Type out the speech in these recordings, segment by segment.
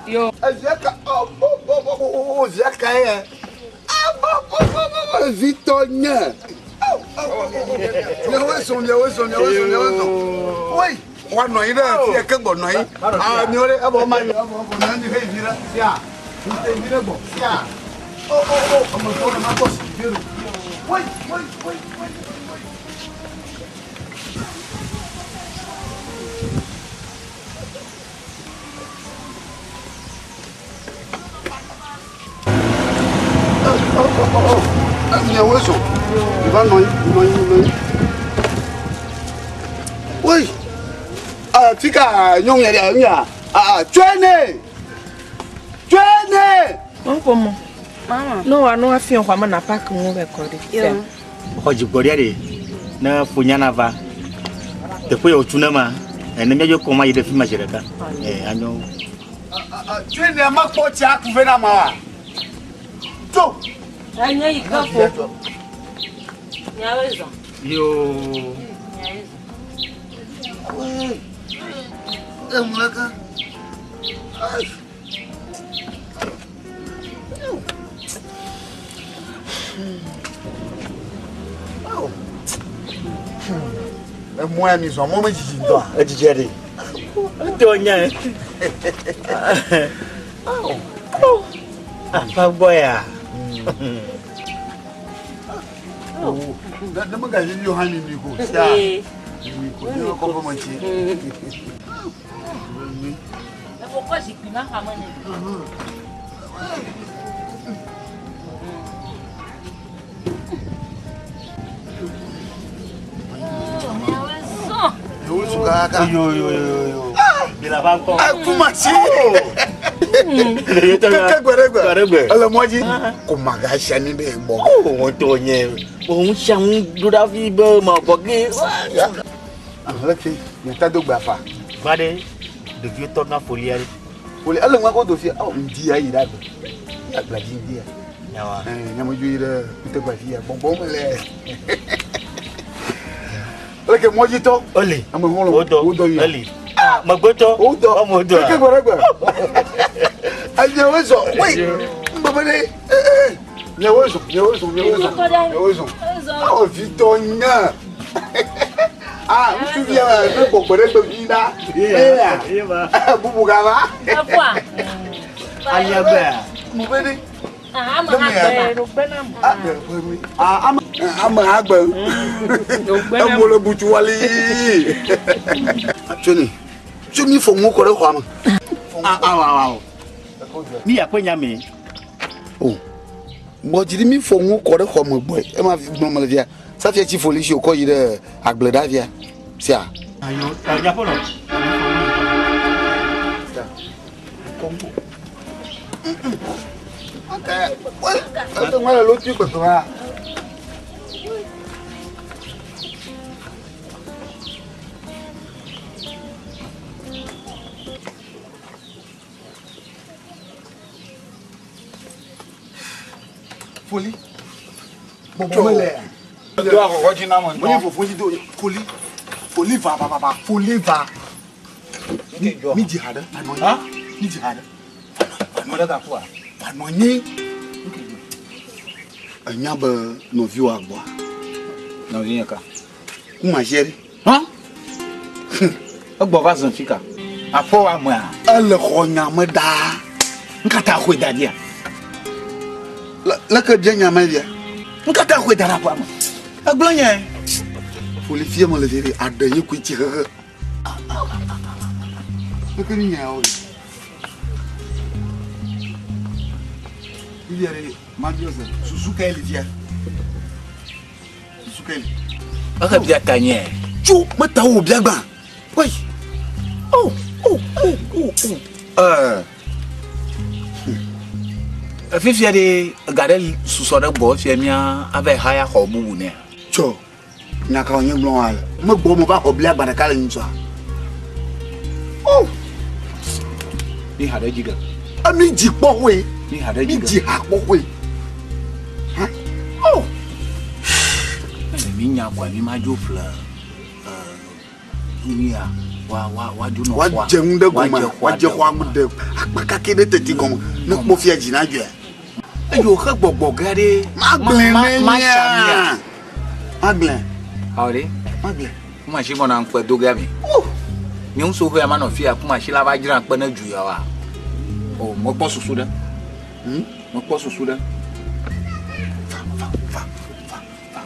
Yo. Evia ka o o o o via ka ye. Vitɔ nye. Miawoe zɔn miawoe zɔn miawoe zɔn miawoe zɔn. Woi wa nɔ anyi ɖe fia ke gbɔ nɔ anyi. Ah miawo ɖe ebɔ ma yi ebɔ ebɔ nɔ anyi he vi ɖe fia. Ŋute vi ɖe gbɔ fia. O o o ame gbɔ ɖe ma gbɔ si vi ɖo. Woi woi woi woi woi. Miawoe zɔn. Va nɔ anyi, nɔ anyi, nɔ anyi. Woi, fi ka nyɔnu ya ɖe nya? Tsɔe nɛ, tsɔe nɛ. Ŋkɔ mɔ. Ne wa nu hafi xɔ me na park ŋu be kɔ ɖi. Xɔ dzigbɔɖia ɖe ne fonya nava teƒe ya wòtu ne ma ene míadzo kɔ ma yi ɖe fi ma zi ɖeka. Ee anyo. Tsɔe nɛ makpɔ tsia ku vɛ na ma wa. Tso. Enye yi ke ƒo. Nyawoe zɔ. Yoo. Nyawoe zɔ. Eŋu leke. Emɔ ya mi zɔ mɔ me dzidzi ŋutɔ. Edzidzi ɖe. Ŋutɔ nya. Afa gbɔ ya. Ne me gavi mi hã mi mi ko. Sia. Mi ko mi ko fɔ me tsi. Efo kɔ zikpui ma xa me ne. Yo yo yo yo. Bila va kpɔ. Akuma tsi. Keke gbe ɖe gbe. Gbe ɖe gbe. Ele mɔ dzi. Ko maga sia mi be gbɔ. O ŋutɔ nye. O ŋu sia ŋu ɖo ɖa fi be ma gbɔ ge. Leke nyata do gbe afa. Va ɖe ɖeviwo tɔ gã folia ɖe. Foli ele ŋua ko do fia. Ɔ ŋdi ya yi ɖe agbe. Ya agblea dzi ŋdi ya. Nyawa. Ɛɛ nyamedzo yi ɖe kutegba fi ya gbɔgbɔ me le. Leke mɔdzitɔ. Eli. Ame xɔlɔ. Wodɔ. Wodɔ yi. Eli. Megbetɔ. Wodɔ. Wodɔ. Keke gbe ɖe gbe. Enyewo zɔ. Wei. Ŋgbebe ɖe. Ee. Nyewo zɔ. Nyewo zɔ. Nyewo zɔ. Nyewo zɔ. Awɔ vitɔ nye. Ah, ŋutsuvia ne gbɔgbɔ ɖe gbe vi ɖa. Eya. Bubu gava. Efoa. Aliagbea. Ŋgbebe ɖe. Ame Ame agbe. Emo le butu wali. Tsoni. Tso mi fɔ ŋu kɔ ɖe xɔa me. Awo awo awo. Mi ya ƒe nya me. O. Gbɔdzi ɖi mi fɔ ŋu kɔ ɖe xɔ me gbɔe. Ema gblɔ me le fia. Safia tsi foli si wòkɔ yi ɖe agble ɖa fia. Sia. Ayo, nya ƒe nɔ. Ete ŋu le lotui kpekpe ma. Foli. Gbɔgbɔ mele. Do akɔkɔ dzi na me ŋutɔ. Menye fofo dzi do foli. Foli va va va va. Foli va. Mi dzi ha ɖe. Vanɔ anyi. Mi dzi ha ɖe. Vanɔ ɖe gakua. Vanɔ anyi. Enya be nɔviwò agbɔa? Nɔvinye ka? Kuma zie ɖe. Hã? Egbɔ va zɔn fika. Aƒe wa mea? Ele xɔ nya me ɖaa. Nkata xɔe da ɖia? Leke bia nya me via? Nkata xɔe da ɖe aƒea me. Egblɔ nye. Foli fia me le veve aɖe nye kui tsi xexe. Leke mi nya wo? Vivia ɖe mabiɔ se susu kae li fia? Susu kae li? Ehe bia ta nye. Tso meta wo bia gbã. Wei. Oh, oh, oh, oh, oh. Eh. Fifia ɖe ega ɖe susɔ ɖe gbɔ fia mía ava haya xɔ bubu nɛ. Tsɔ. Nya ka wònye gblɔm wòale? Megbɔ me va xɔ blia gba ɖeka le ŋutsua. Oh! Mi ha ɖe dzi ge. Mi dzi kpɔ xoe. Mi ha ɖe dzi ge. Mi dzi ha kpɔ xoe. Ha? Oh! Ele mi nya kɔa mi ma dzo ƒle nu ya. Wa wa wa dzo nɔ xɔa. Woadze nu ɖe gɔme, Woadze xɔa woadze ɖe xɔa gɔme. ɖe akpa kake ɖe teti gɔme. Ne kpɔ fia dzi na dzɔe. Eye wòxe gbɔgbɔ gã ɖe. Magblẽ ne ma tsa mia. mia. Magblẽ. Awɔ ɖe. Magblẽ. Kuma si gbɔna ŋkpe do gea mi. Nye ŋuso ƒe ama nɔ fia kuma si la va dzra ŋkpe ne du ya wa. O mekpɔ susu ɖe. Mekpɔ susu ɖe. Va va va va va va.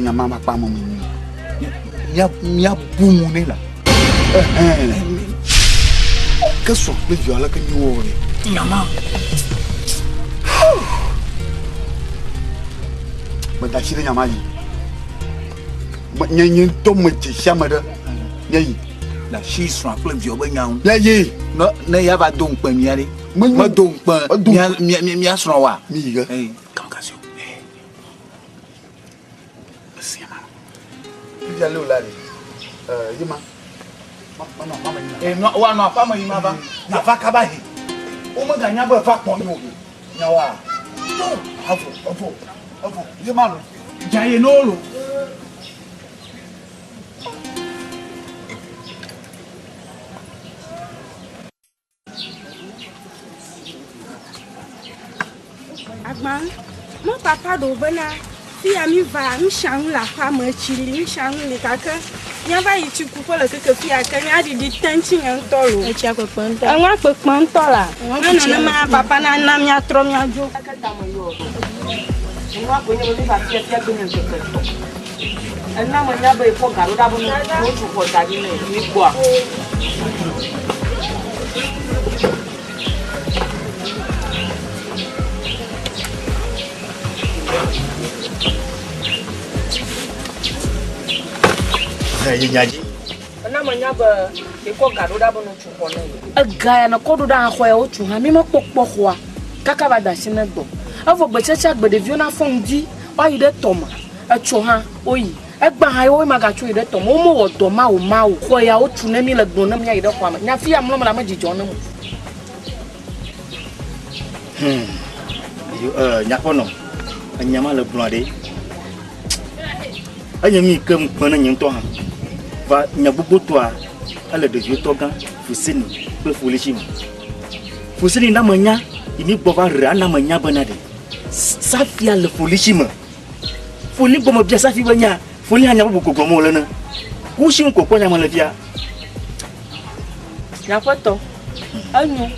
Nya ma ma kpa mo mi. Mia mia bu mu ne la. Ɛhɛn. Ke sɔ kple viwo aleke mi wɔ ne. Nyama. Meda asi ɖe nya ma dzi. Nye nye ŋutɔ medze si ame ɖe. Míayi. Le asi srɔ̃a kple viwo be nya ŋu. Míayi. Ne ne ya va do ŋukpe mía ɖe. Menyo. Medo ŋukpe Medo mía mía mía mía srɔ̃ wa. Míyi ge. Eyi. Kamkasio. Esia ma. Fifia lé wòle ɖe. Ɛɛ yi ma. Ma ma nɔ aƒea me yina. Ee nɔ wa nɔ aƒea me yina va. Nava kaba he. Womeganya be va kpɔ mi o. Nya wa. Evɔ evɔ evɔ yi ma lo. Dza ye no lo. Agba, me papa ɖo bena fia mi va nusianu le aƒea me, tsi li, nusianu li gake míava yi tsikuƒe le keke fia ke míaɖiɖi te ŋuti nye ŋutɔ lo. Etsia kpekpe ŋutɔ. Enua kpekpe ŋutɔ la. Enua Ne ku tsia nenema kpekpe. papa nana míatrɔ míadzo. Enua koe nye be míva fia fia gbe nye ŋkeke etɔ̃. Ena menya be yekpɔ ga ɖo ɖa be wotu xɔ da ɖi nɛ mígbɔa. Yi nya dzi. Ena menya be yekɔ ga ɖo ɖa be notu xɔ ne ye. Ega ya ne kɔ ɖo ɖa xɔ ya wotu hã mi mekpɔ kpɔ xɔa kaka va da asi ne gbɔ. Evɔ gbetsetsea gbe ɖeviwo na fɔ ŋdi woayi ɖe tɔme. Etsɔ hã woyi. Egba hã ye woyi magatso yi ɖe tɔme. Womewɔ dɔ ma o ma o. Xɔ ya wotu ne mi le gblɔ ne miayi ɖe xɔa me. Nya fi ya mlɔ me la me dzidzɔ ne mo. Yo, nyaƒenɔ, enya ma le gblɔa ɖe. Enye nu yi ke ŋukpe ne nye ŋutɔ hã. Va nya gbogbotoa, ele ɖeviwo tɔ gã, Fuseni kple Folisi me. Fuseni na menya yi mi gbɔ va re ana menya bena ɖe. Safia le Folisi me. Foli gbɔ mebia Safi be nya, Foli hã nya bubu ko gblɔm wòle ne. Kusi ŋu ko kpɔ nya me le fia. Nyaƒetɔ, enyo.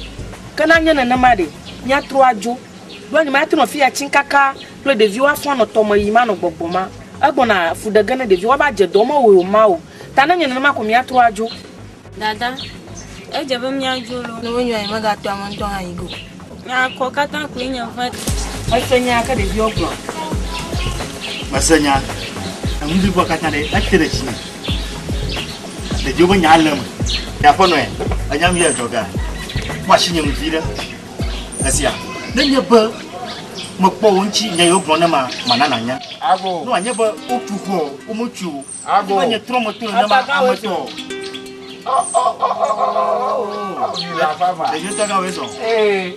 Ke na nye nenema ɖe, míatrɔ adzo. Ɖo nye mate nɔ fia tsi kaka kple ɖeviwo afɔ anɔ tɔme yim anɔ gbɔgbɔ ma. Egbɔna fu ɖe ge ne ɖeviwo woava dze dɔ mewɔe o ma o. Ta ne nye nenema ko míatrɔ adzo. Dada, edze be míadzo lo. Ne wonyo ayi megatɔ ame ŋutɔ hã yi go. Nya kɔ katã koe nye ve. Ese nya ke ɖeviwo gblɔ. Mese nya. Enu bliboa katã ɖe ete ɖe dzinye. Ɖeviwo be nya le eme. Nyaƒenɔe, enya nu ya dzɔga. Kpɔ asi nye ŋu vi ɖe. Esia, ne nye be mekpɔ wo ŋuti nya yiwo gblɔ ne ma, mana nanya. Ago. Ne wòanye be wotu xɔ o, wometu o. Ago. Ne nye trɔ me to nenema ame tɔ. Ɖeviwo tɔ gã woe zɔ.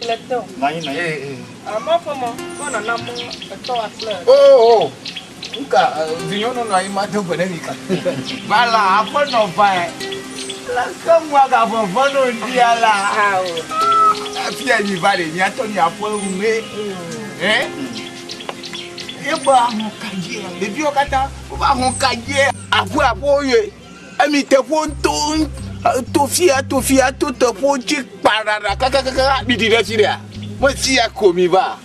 Le te o. Nɔ anyi, nɔ anyi. Mɔƒemɔ, kɔ nana mɔ etɔ wa kple. O, o, nka vinyɔnu nɔ anyi ma do gbe ne mi ka. Va la aƒenɔ vae. Le ke ŋua ga vɔvɔ no ŋdia la. Afia mi va ɖe miatɔ mi aƒe ŋue. Eh? Ye be ahɔn ka dzi ɖeviwo katã wova ahɔn ka dzi aƒe aƒewo yɔe. Emi teƒewo to to fia to fia to teƒewo dzi kpaɖaɖa kakakaka mi ɖi ɖe fi ɖea. Me sia ko mi va.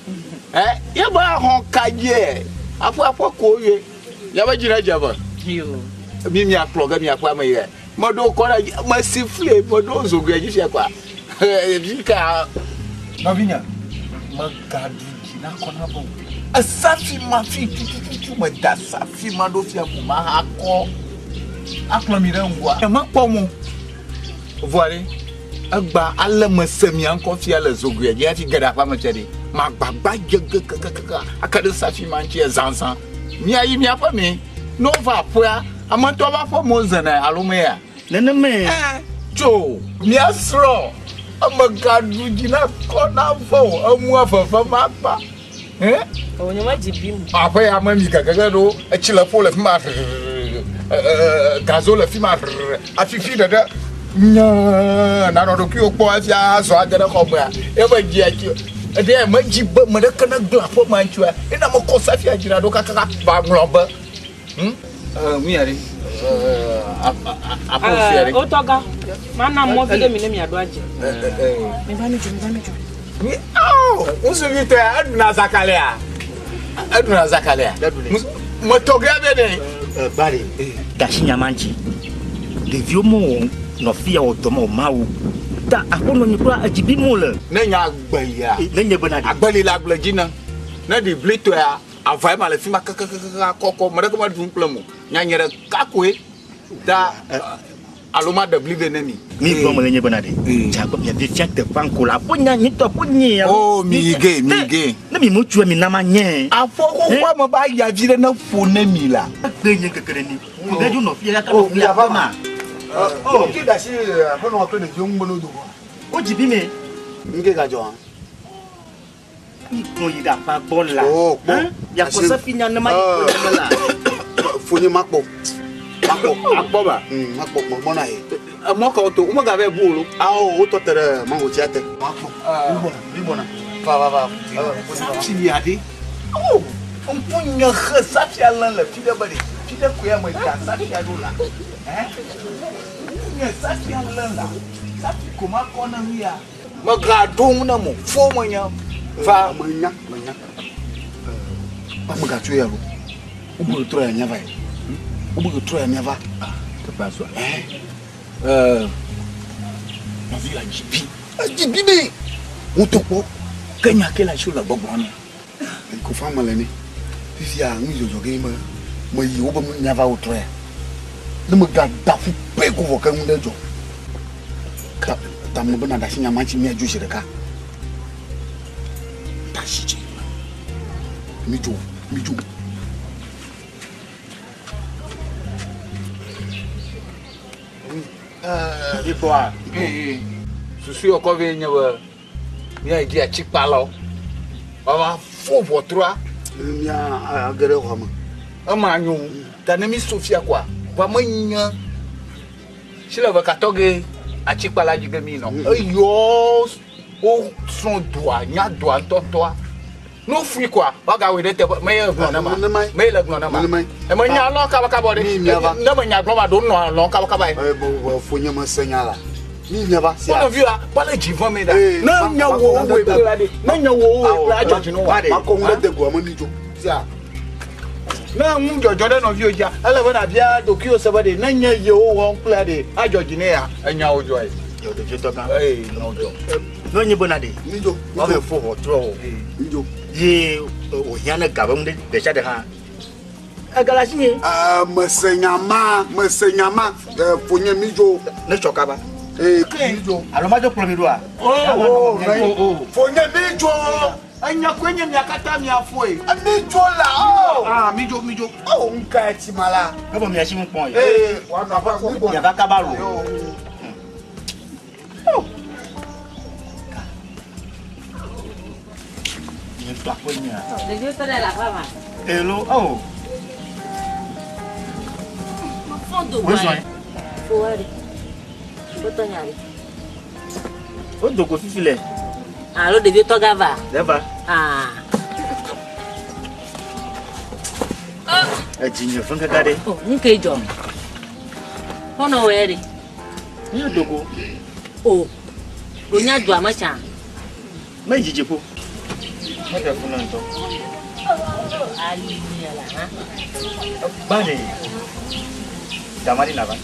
Eh? Ye be ahɔn ka dzi aƒe aƒe ko yɔe. Miaƒe dzi ɖe dze me. Mi miakplɔ ge miaƒe ame yɛ. Meɖo kɔ ɖe mesi fli meɖo zogoe dzi fia kɔa. Fi ka. Nɔvinye, megaɖu dzi na kɔ na vɔ o. Esafi ma fi tutututu meda safi ma ɖo fia ko ma akɔ akplɔ mi ɖe ŋgɔa. Mekpɔ mo. Vɔa ɖe, egba ale mese mia ŋkɔ fia le zogoe dzi hafi ge ɖe aƒea me fia ɖe. Magbagba dze ge kakakaka ake ɖe safi ma ŋuti zãzã. Miayi miaƒe me. Ne wova aƒea, ame ŋutɔ ƒe aƒe me wozena alo mea? Nenemae. Tso míasrɔ̃ amegaɖu dzi na kɔ na vɔ o, emua veve ma akpa. O nye medzi bim. Aƒe ya me mi gagage ɖo etsi le ƒo le fi ma gazo le fi ma afifi ɖeɖe nye nanɔ ɖokuiwò kpɔ hafi azɔ age ɖe xɔ mea ebe dzia tsi eɖe medzi be me ɖeke ne gblẽ aƒe ma ŋutia ena mekɔ safia dzra ɖo kakaka va ŋlɔ be hm nu ya ɖe aƒe fia ɖe. Wotɔga mana mɔ vi ɖe mi ne miaɖo adze. Mi va mi dzo mi va mi dzo. Ŋutsuvi tɔe eɖuna zakalea eɖuna zakalea metɔgea bɛ ɖe. Gbale gasi nyama dzi ɖeviwo mo nɔ fia wɔ dɔmɔ mawu ta aƒenɔ nyi kura edzi bi mo le. Ne nya agbelia ne nye bena ɖe. Agbeli le agble dzi ne ne ɖi bli tɔea ava ma le fi ma kakakaka kɔkɔ me ɖeke meɖu kple mo nya nye ɖeka koe ta alo ma ɖe bli vɛ ne mi. Mi gbɔ me le nye bena ɖe. Dza gbɔ mia vi fia teƒe ŋko la aƒe nya nyitɔ aƒe nye ya. O mi yi ge mi yi ge. Ne mi mo tsoe mi na ma nye. Aƒe xoxoa me ba ya vi ɖe ne ƒo ne mi la. Egbe nye keke ɖe ni. Ne dzo nɔ fia ya ka nɔ fia aƒe ma. O ke da si aƒe nɔ kple ɖeviwo ŋu be no do. O dzi bi me. Nke ga dzɔ hã. Mi kplɔ yi ɖe aƒea gbɔ la. O kpɔ. Miakpɔ sefi nya ne ma yi kplɔ me la. Fonye makpɔ. Makpɔ. Akpɔ ba. Makpɔ mɔ na ye. Emɔ ka woto womega va bu o lo. Awo wotɔ te ɖe mangotia te. Makpɔ. Mi gbɔna. Va va va. Safi ya ɖe. O ŋku nye xe safia lẽ le fi ɖe be ɖe fi ɖe koe ame da safia ɖo la. Ŋku nye safia lẽ la. Safi ko makɔ ne nu ya. Megaɖo ŋu ne mo fo menye va. Menya menya. Megatso ya lo. Wobe trɔ ya miava yi. Wobe trɔ ya miava. Teƒea zua. Nɔvi la dzi bi. Edzi bi ɖe. Wotɔ kpɔ. Ke nya ke la tsi le gbɔgblɔ ne. Kofa me le ne. Fifia nu dzɔdzɔ ge me me yi wobe miava wotrɔ ya. Ne mega da ƒu pe ko vɔ ke nu ɖe dzɔ. Ta ta me bena ɖasi nya ma tsi mia dzo zi ɖeka. Ɖasi tsi. Mi dzo mi dzo. Ikpɔa. Susu yɔ kɔ vɛ nye be mía yi dzi atsikpalawo. Woava fo ʋɔtrua. Mía age ɖe xɔa me. Ema nyo. Ta ne mi so fia koa, va me nye si le vekatɔ ge atsikpala dzi ge mi nɔ. Eyɔ wo srɔ̃ doa nya doa ŋutɔŋutɔa. No fui koa, woagawɔe ɖe teƒe. Me ye gblɔ ne ma. Me ye le gblɔ ne ma. Eme nya lɔ kabakaba ɖe. Ne me nya gblɔ ma ɖo nɔ lɔ kabakaba ye. Fonye me se nya la. Mi miava. Wo nɔvi la, kpɔ le dzi vɔm ɖa. Ne nye wo woe kple la ɖe. Ne nye wo woe kple adzɔ dzi no wa. Makɔ ŋu ɖe de goa me mi dzo. Sia. Ne ŋu dzɔdzɔ ɖe nɔviwo dzia, ele be nabia ɖokuiwò se be ɖe ne nye yewo wɔm kple ɖe adzɔ dzi ne ya enya wo dzɔ ye. Yɔ ɖevi tɔ gã. Ee, nɔ dzɔ. Ne nye bena ɖe. Mi dzo. Woave fo ʋɔtrɔ o. Mi dzo. Ye wòhiã ne ga be ŋu ɖe ɖe sia ɖe hã. Ega le asinye. Mese nya ma, mese nya ma. Fonye mi dzo. Ne tsɔ kaba. Ee, mi dzo. Alo madzo kplɔ mi ɖoa? O, o, fonye mi dzo. Enya koe nye mia katã mia foe. Mi dzo la o. Ah, mi dzo, mi dzo. O, ŋka etsi ma la. Ne bɔ mia si ŋu kpɔn ye. Ee, wòanɔ aƒe mi gbɔ. Miava kaba lo. Nye ŋutɔ aƒe nyea. Ɖeviwo tɔ ɖe le aƒea me. Elo, o. Mefɔ do Wo zɔn. Fo wa ɖe. Wotɔ nya ɖe. Wo do go fifi le. Alo ɖeviwo tɔ gava. Le va. Ah. Edzi nye fɛn kaka ɖe. O, nu ke dzɔ. Xɔnɔ wɔ ɖe. Nye do go. O. Ɖo nya doa me tsã. Me yi dzidziƒo. Meɖe fu na ŋutɔ. Ali la hã. Gba ɖe. Dama ɖi nava.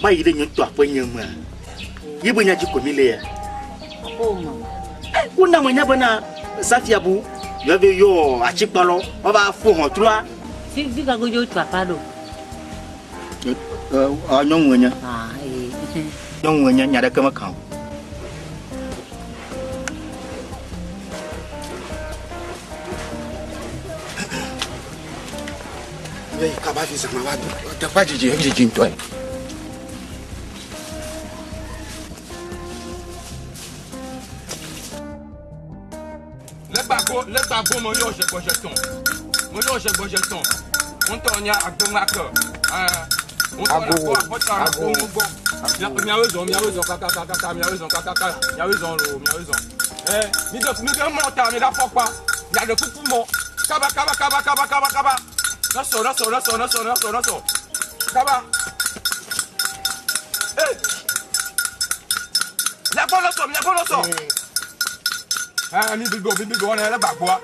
Ma yi ɖe nye ŋutɔ aƒe nye mea. Ye be nya dzi ko mi le ya. Wona menya bena Safia bu yɔve yɔ atsikpalɔ woava fo hɔtrua. Fi ka godzo tu aƒea ɖo? Nyɔnu enye. Ah, ee. Nyɔnu enye nya ɖeke meka o. Míayi kaba hafi zã nava do. Teƒea dzidzi, edzidzi ŋutɔe. Legbago, legbago me yɔ zegbɔzetɔn. Me yɔ zegbɔzetɔn. Ŋutɔ nya agbeŋake. Ago, ago. Miawo zɔ, miawo zɔ kakakaka, miawo zɔ kakaka, miawo zɔ lo, miawo zɔ. Eh, mi de, mi de mɔ ta, mi da fɔkpa. Mia ɖe kuku mɔ. Kaba, kaba, kaba, kaba, kaba, kaba. Nɔsɔ, nɔsɔ, nɔsɔ, nɔsɔ, nɔsɔ, nɔsɔ. Kaba. Eh. Miagbɔ nɔsɔ, miagbɔ nɔsɔ. Eh, mi blibo, mi blibo, ne le gbagboa.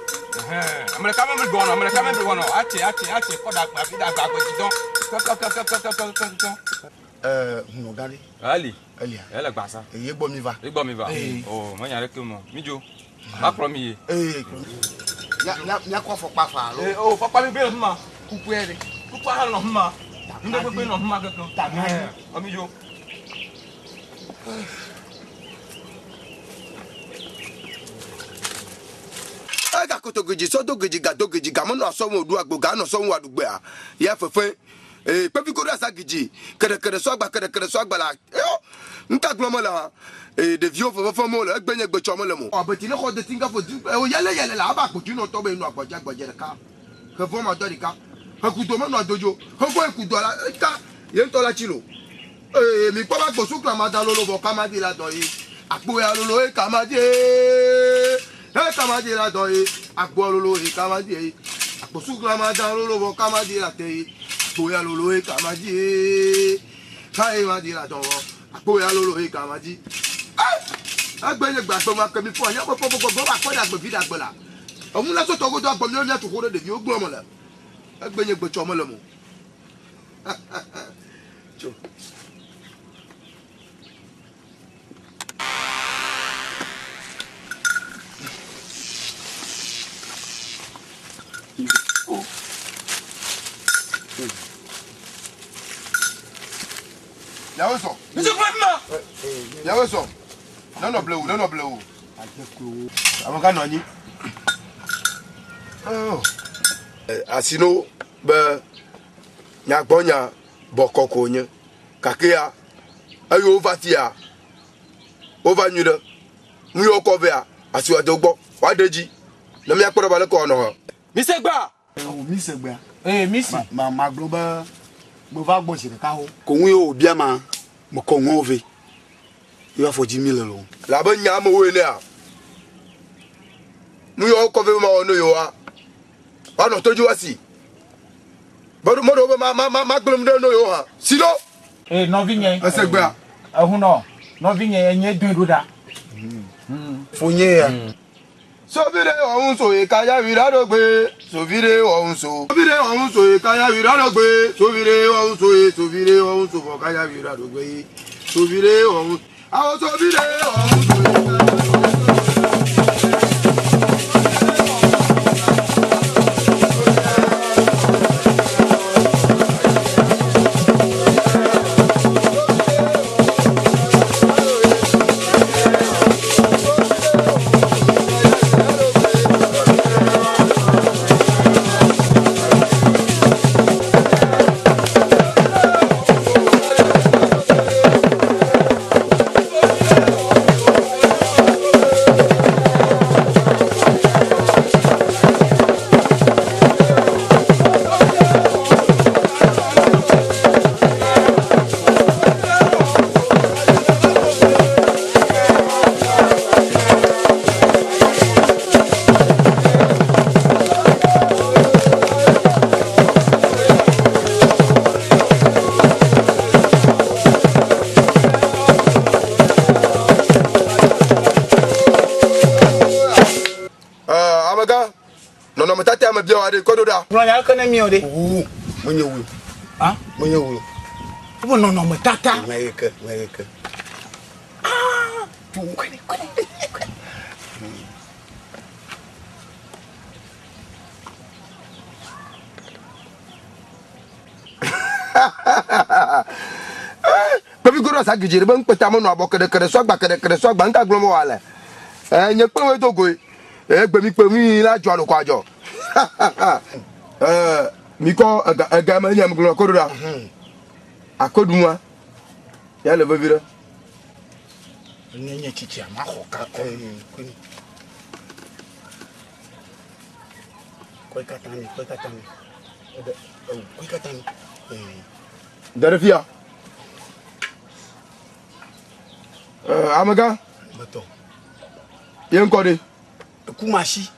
Eh, ame ɖeka me blibo nɔ, ame ɖeka me blibo nɔ. Atse, atse, atse, kɔ ɖe agba, fi ɖe agba, agbe dzi dɔn. Kɔkɔkɔkɔkɔkɔkɔ. Eh, hunɔ gã ɖe. Ali. Elia. Ele gbasa. Eye gbɔ mi va. Ye gbɔ mi va. Oh, menya ɖeke mɔ. Mi dzo. Ma kplɔ mi yi. Ee. Mia mia miakɔ afɔkpa fa alo. Ee, oh, fɔkpa mi gbe le fi ma. Kukue ɖe. Kukua hã nɔ fi ma. Nu ɖe kpekpe nɔ fi ma kekeŋ. Ɔ mi dzo. Ega kotogedzi sɔdogedzi gadogedzi gamenɔ asɔŋu oɖu agbo ganɔ sɔŋu aɖugbea ya fefe ee kpevi koɖo asa gidzi keɖekeɖe sɔagba keɖekeɖe sɔagba la eo nuka gblɔm mele hã ee ɖeviwo fefefe mo le egbe nye gbetsɔ mele mo. Abeti ne xɔ deti ŋka fo di eo yɛlɛ yɛlɛ la aba agbo dzi nɔ tɔ be enu agbɔdze agbɔdze ɖeka xevɔ ma dɔ ɖeka xekudo menɔ adodzo xevɔ ekudo la eka ye ŋutɔ la tsi lo. Ee, mi kpɔ be agbo sukla ma da lolo vɔ kama di la dɔ ye. Agbo ya lolo ye kama di ye. E kama di la dɔ ye. Agbo lolo ye kama di ye. Agbo sukla ma da lolo vɔ kama di la te ye. Agbo ya lolo ye kama di ye. Ka ye ma di la dɔ vɔ. Agbo ya lolo ye kama di. Eh! Egbe nye gbe agbe ma ke mi fɔ anya kpɔ kpɔ kpɔ gbɔ ba kpɔ ɖe agbe vi ɖe agbe la. Emu la sɔtɔ godo agbe mi mia tu xo ɖe ɖeviwo gblɔ me le. Egbe nye gbe tsɔ mele mo. Tso. Miawo zɔ. Miawo zɔ. Nenɔ blewu, nenɔ blewu. Ame ka nɔ anyi. Oh. Asino be nyagbɔnya bɔkɔ ko wonye. Gakea, eye wova fia, wova nyui ɖe. Nu yiwo wokɔ vɛa, asi wòade wo gbɔ, woaɖe edzi ne míakpɔ ɖe be aleke wòanɔ hã. Mise gbea! Ewɔ mise gbea. Ee, misi. Ma, ma, magblɔ be meva gbɔ zi ɖeka xo. Ko ŋu ye wòbia ma, mekɔ ŋuawo vɛ. Ye afɔ dzi mi le loo. Le abe nye amewo enea, nu yiwo wokɔ vɛ be mawɔ ne yewoa, woanɔ to dzi woasi. Meɖo meɖo be ma ma ma magblẽ nu ɖe no yewo hã. Si ɖo. Ee, nɔvinye. Ese gbea. Ehunɔ, nɔvinye, enye doe ɖo ɖa. Fonye ya. Sovi ɖe wɔ ŋu so yi kaya wi ɖa ɖo gbe. Sovi ɖe wɔ ŋu so. Sovi ɖe wɔ ŋu so yi kaya wi ɖa ɖo gbe. Sovi ɖe wɔ ŋu so yi sovi ɖe wɔ ŋu so vɔ kaya wi ɖa ɖo gbe yi. Sovi ɖe wɔ ŋu. Awo sovi ɖe wɔ ŋu so yi kaya. Amegã, nɔnɔmetatea me biawo aɖe kɔ ɖo ɖa. Gblɔ nya ke ne míɔ ɖe. Wu, menye wu. Ah? Menye wu. Wo nɔnɔmetata. Ŋe yi ke, ŋe yi ke. Ah! Kpevi goɖo asa gidzi ɖe be ŋkpeta menɔ abɔ keɖekeɖe sɔagba keɖekeɖe sɔagba ŋka gblɔm wòale. Ee, nye kple wòe do goe. Ee, gbe mi kpe mi la dzɔ alo kɔ adzɔ. Ee, Mi kɔ ega ega me nye gblɔ ko ɖo ɖa. Akodua ya le vevi ɖe. Nye nye tsitsia ma xɔ ka kɔ ni. Kɔe katã ni, kɔe katã ni. Eɖe, ewu, kɔe katã ni. Ee. Da ɖe fia. Ee, amegã. Metɔ. Ye ŋkɔ ɖe? Kumasi.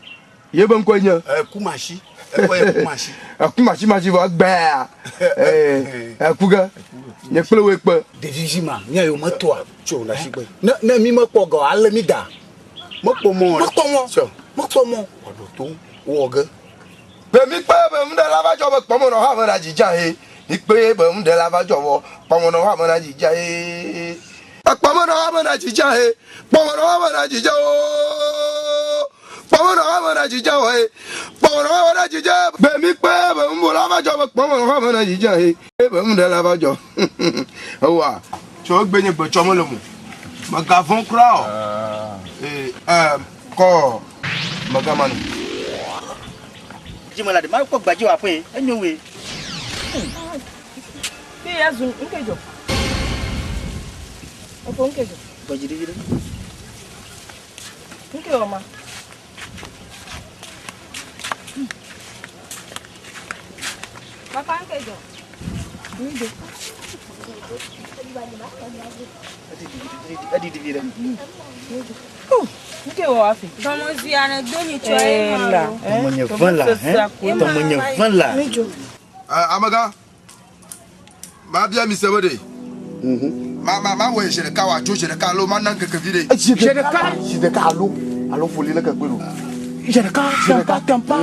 Ye be ŋkɔe nye? Ee, Kumasi. Ekɔe ye Kumasi. Kumasi masi vɔ egbea. Ee, eku ge. Nye kple woe kpe. Ɖevi vi ma, mía yome tɔa. Tso na si gbe. Ne ne mi mekpɔ ga o, ale mi da. Mekpɔ mɔ. Mekpɔ mɔ. Tso. Mekpɔ mɔ. Wòaɖo to wɔ ge. Be mi kpe be ŋɖe la va dzɔ be kpɔmɔ nɔ ha me na dzidza he. Mi kpe be ŋɖe la va dzɔ vɔ kpɔmɔ nɔ ha me na dzidza he. Kpɔmɔ nɔ ha me na dzidza he. Kpɔmɔ nɔ ha me na dzidza o. Kpɔmɔ nɔ ha me na dzidza o he. Kpɔmɔ nɔ ha me na dzidza. Be mi kpe be ŋɖe la va dzɔ be kpɔmɔ nɔ ha me na dzidza he. Be ŋɖe la va dzɔ. Ewa. Tso egbe nye gbe tsɔ mele mo. Megavɔ̃ kura o. Ee, ɛ, kɔ megama nu. Dzi me la ɖe ma kpɔ gbadzi wɔ aƒe enyo wue. Fi ya zu nke dzɔ. Efo nke dzɔ. Gbadzi ɖevi ɖe. Nke wɔ ma. Papa nke dzɔ. Mi do. Eɖiɖi vi ɖe. Nke wɔ afi. Dɔmezui ane do nyi tsɔ ye ma lo. Dɔmenye vẽ la, hɛ? Dɔmenye vẽ la. Amegã, mabia mi se be ɖe. Ma ma ma wɔe zi ɖeka wòatso zi ɖeka alo mana ŋkeke vi ɖe. Zi ɖeka. Zi ɖeka alo alo foli leke kpe ɖo. Zi ɖeka. Zi ɖeka. Tɛmpa.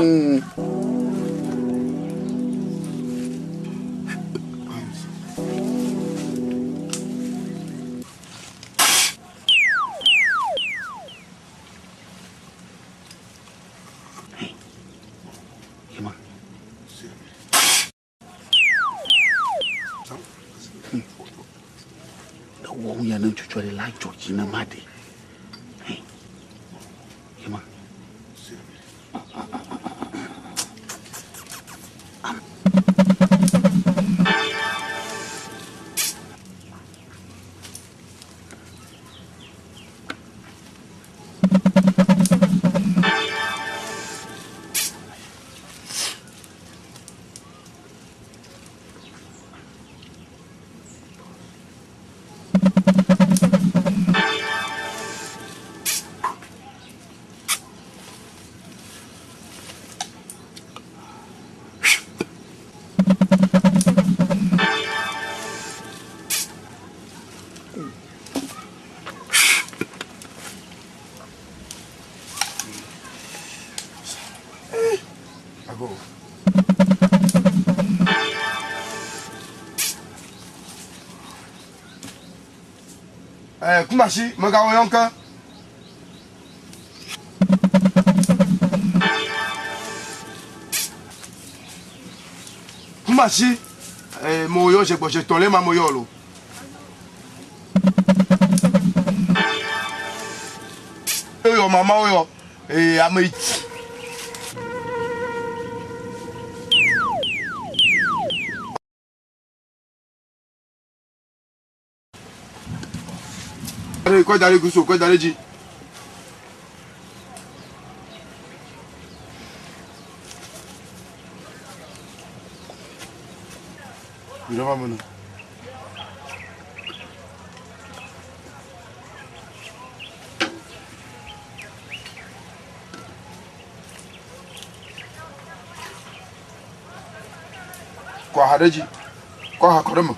Ewɔ ya ne ŋutsu ɖe la dzɔ dzi na ma ɖe. Yema. Ago. Eh, Kumasi, megawɔ yɔn ke. Kumasi, eh, mo yɔ zegbɔze tɔ le ma mo yɔ lo. Yɔ mama wo yɔ, eh, ame yi. Kɔ da ɖe guso, kɔ da ɖe dzi. Ìjọba mi nù. Kɔ aha ɖe dzi. Kɔ aha kɔ ɖe me.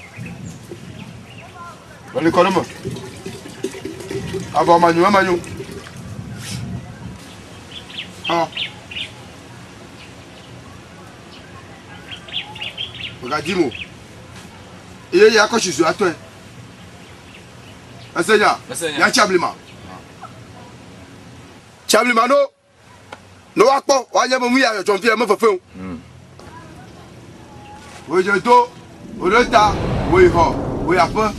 Lɔli kɔ ɖe me. Avɔ manyo emanyo. Hã. Megadzi mo. Eye ya kɔ tsi atɔe. Ese nya. Ya tsi ablima. Tsi ablima no. Ne woakpɔ woanye be nu ya dzɔdzɔm fia me fefe o. Wòdze do, wòɖe ta, wòyi xɔ, wòyi aƒe.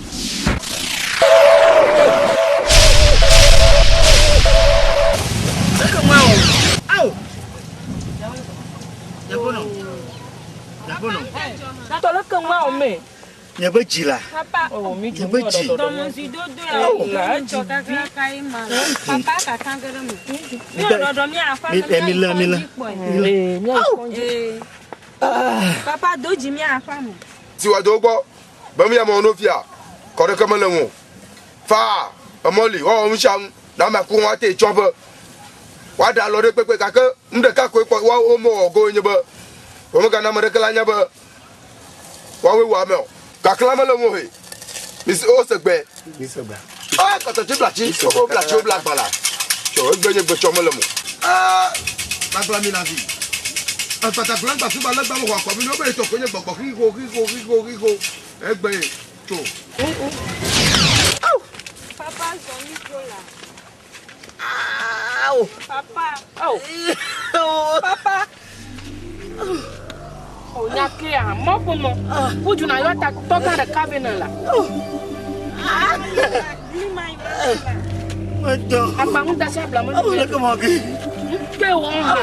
Tɔ leke ŋua wɔ me. Nye be dzi la. Papa. Nye be dzi. Dɔmedzoe dodo ya wo ŋutsɔ kakraka ye ma. Papa kaka ge ɖe me. Mi ɖɔɖɔ mi aƒa me Mi le mi le. kɔdzi. Papa do dzi mi aƒa me. Si wòado wo gbɔ be nu ya mewɔ no fia, kɔ ɖeke mele ŋu o. Faa, emɔ li, woawɔ nu sia nu, na ame aku woate tsɔ ƒe. Woaɖe alɔ ɖe kpekpe gake nu ɖeka koe kpɔ woawo womewɔ go nye be womegana ame ɖeke la nya be woawoe wɔ ame o. Gake la mele ŋu o he. Mise wose gbe. Mise gbe. Ah, kɔtɔtsi blatsi, wo blatsi wo bla gbala. Tsɔ egbe nye gbe tsɔ mele mo. Ah, gbagba mi na vi. Ekpata gba suba le gba mo akɔ mi no be tɔ ko nye gbɔgbɔ xixo xixo xixo xixo. Egbe tso. Papa zɔ mi dzo la. Awo. Papa. Awo. Papa. O nya ke ya mɔ ko mɔ. Kudu na yɔ ta tɔgã ɖeka be ne la. Agbaŋu da sia bla me. Leke mɔ ke. Ke wɔ hã.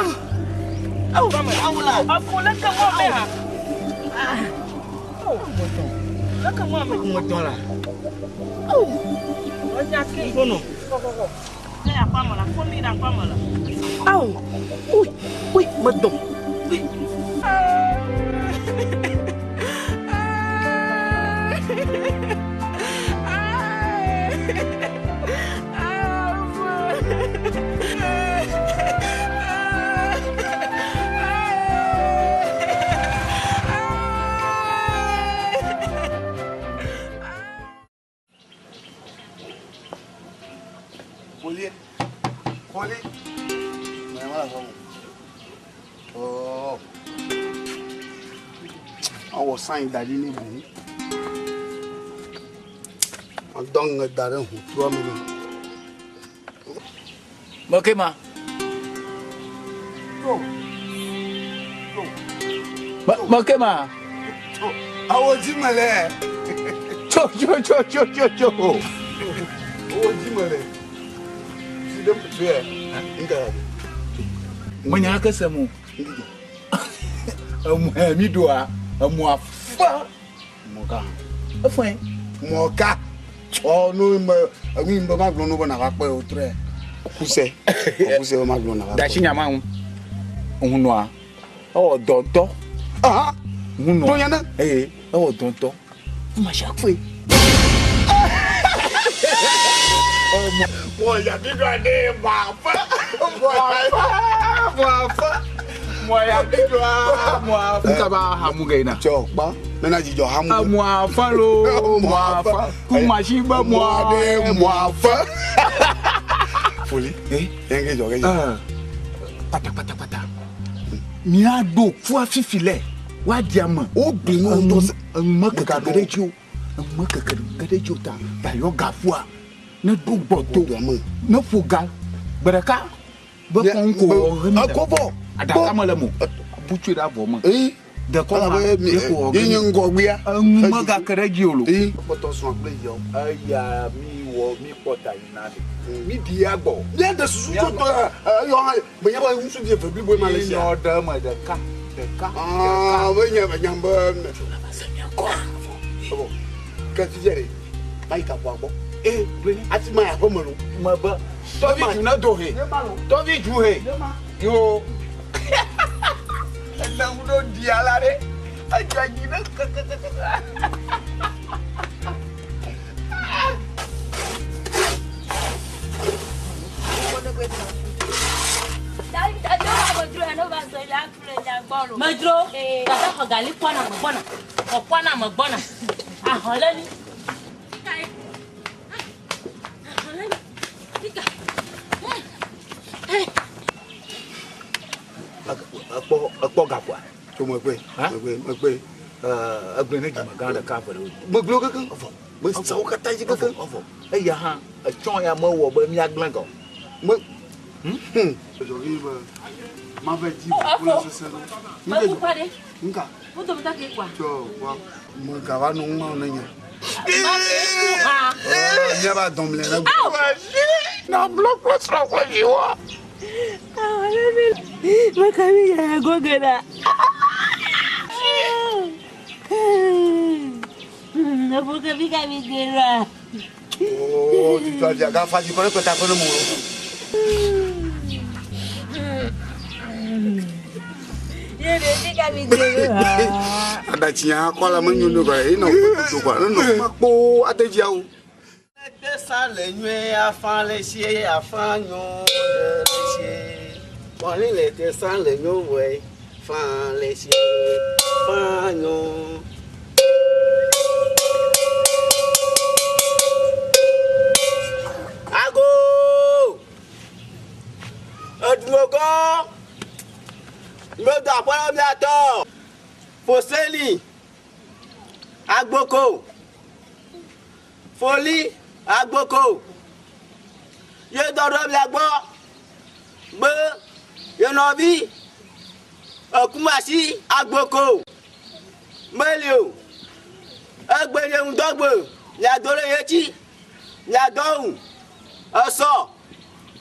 Afɔ leke mɔ me hã. Leke mɔ me. Mɔtɔ la. O nya ke. Kono. Kɔkɔkɔ. Ne ya kpɔ la, fo mi na kpɔ la. Awo. Ui, ui, me dɔn. Ui. Koli. Koli. Mɛ wala fɔ. Oh. Awɔ san yi da ɖi ne boŋ. Adɔ ŋe da ɖe ʋutrua me ne. Meke ma. Meke ma. Awo dzi me le. Tso tso tso tso tso tso. Awo dzi me le. Si ɖe tso yɛ. Nka. Menya ke se mo. Emu hɛ mi ɖoa emua fa. Mɔka. Efɔe. Mɔka. Ɔ nu me enu yi be ma gblɔ nu be nava kpɔe o trɔe. Kuse. Kuse be ma gblɔ nava kpɔe. Dasi nyama ŋu. Ŋunɔa. Ewɔ dɔ ŋutɔ. Aha. Ŋunɔ. Gblɔ nya ne. Ee ewɔ dɔ ŋutɔ. Masia kpɔe. Nka ba hamu ge na. Tsɔ kpɔ. Mena dzidzɔ hamu. Mua fa lo, mua fa. Kumasi be mua ɖe mua fa. Foli. Eh, yɛn ke dzɔ ke dzɔ. Pata pata pata. Mía ɖo fua fifi lɛ. Woadi ame. Wogblẽ nu ŋutɔ se. Enume keke ge ɖe dzi o. Enume keke ge ɖe dzi o ta. Ta yɔ gafua. Ne ɖo gbɔto. Ne ƒo ga. Gbe ɖeka. Be kɔn ko wɔ hemi. Ekɔ vɔ. Aɖaka mele mo. Butsu ɖe avɔ me. Ee. Dekɔ ma. Elabe Ye ko wɔ ye nye ŋgɔgbea. Enume gake ɖe dzi o lo. Ee. Kpɔtɔ srɔ̃ kple yawo. Eya mi wɔ mi kpɔ ta yina ɖe. Mi ɖi ya gbɔ. Mía ɖe susu tso tɔ eyɔ hã menye be ŋutsuvi eve bliboe ma le Mi sia. nɔ ɖe me ɖeka ɖeka. Aa be nye be nyam be. Ebɔ ke fifia ɖe ma yi kaƒoa gbɔ. Ee gblẽ. Ati ma yi aƒe me lo. Me be tɔvi dzu ne do he. Tɔvi dzu he. Yo. Ene ŋu ɖo ɖia la ɖe. Edzɔ dzi ne kekekeke. Medro, tata xɔ gali kpɔna me gbɔna, xɔ kpɔna me gbɔna. Ahɔ le ni. Ahɔ le ni. Fika. Ekpɔ ekpɔ gaƒoa. Tso mekpe mekpe mekpe. Egblẽ ne dzimegã ɖeka eve ɖe wo. Megblẽ wo kekeŋ. Mesa wo katã dzi kekeŋ. Evɔ eya hã etsɔ ya mewɔ be míagblẽ ga o. Me. Dzɔgi be ma ve dzi ʋu le sese ɖo. Meku kpa ɖe. Nka. Wo dometɔ ke kua. Tsɔ wa megava nɔ ŋu ma ne nya. Ma ke ku hã. Míava dɔm le ne. Na blɔ kple srɔ̃ kple viwoa. Meka mi yaya goge ɖa. Eƒo ke fi ka mi de ɖoa? Oo, tutu avia gafa dzi kɔ ɖe kpeta kɔ ɖe mo. Ye ɖe fi ka mi de ɖoa? Aɖatsi ya kɔ la menyo ne kɔ eye nɔ kpekpe kɔ ne nɔ kuma kpoo ate dzi awu. Tesa le nyuie afã le sie afã nyo ɖe le sie. Kpɔli le tesa le nyo wɔe fã le sie fã nyo. Ago! Edumekɔ! Medo aƒe na miatɔ! Foseli! Agboko! Foli agboko ye dɔ ɖo mia gbɔ be ye nɔvi ekumasi agboko meli o. Egbe nye ŋdɔgbe mia do ɖe ye tsi mia dɔ ŋu esɔ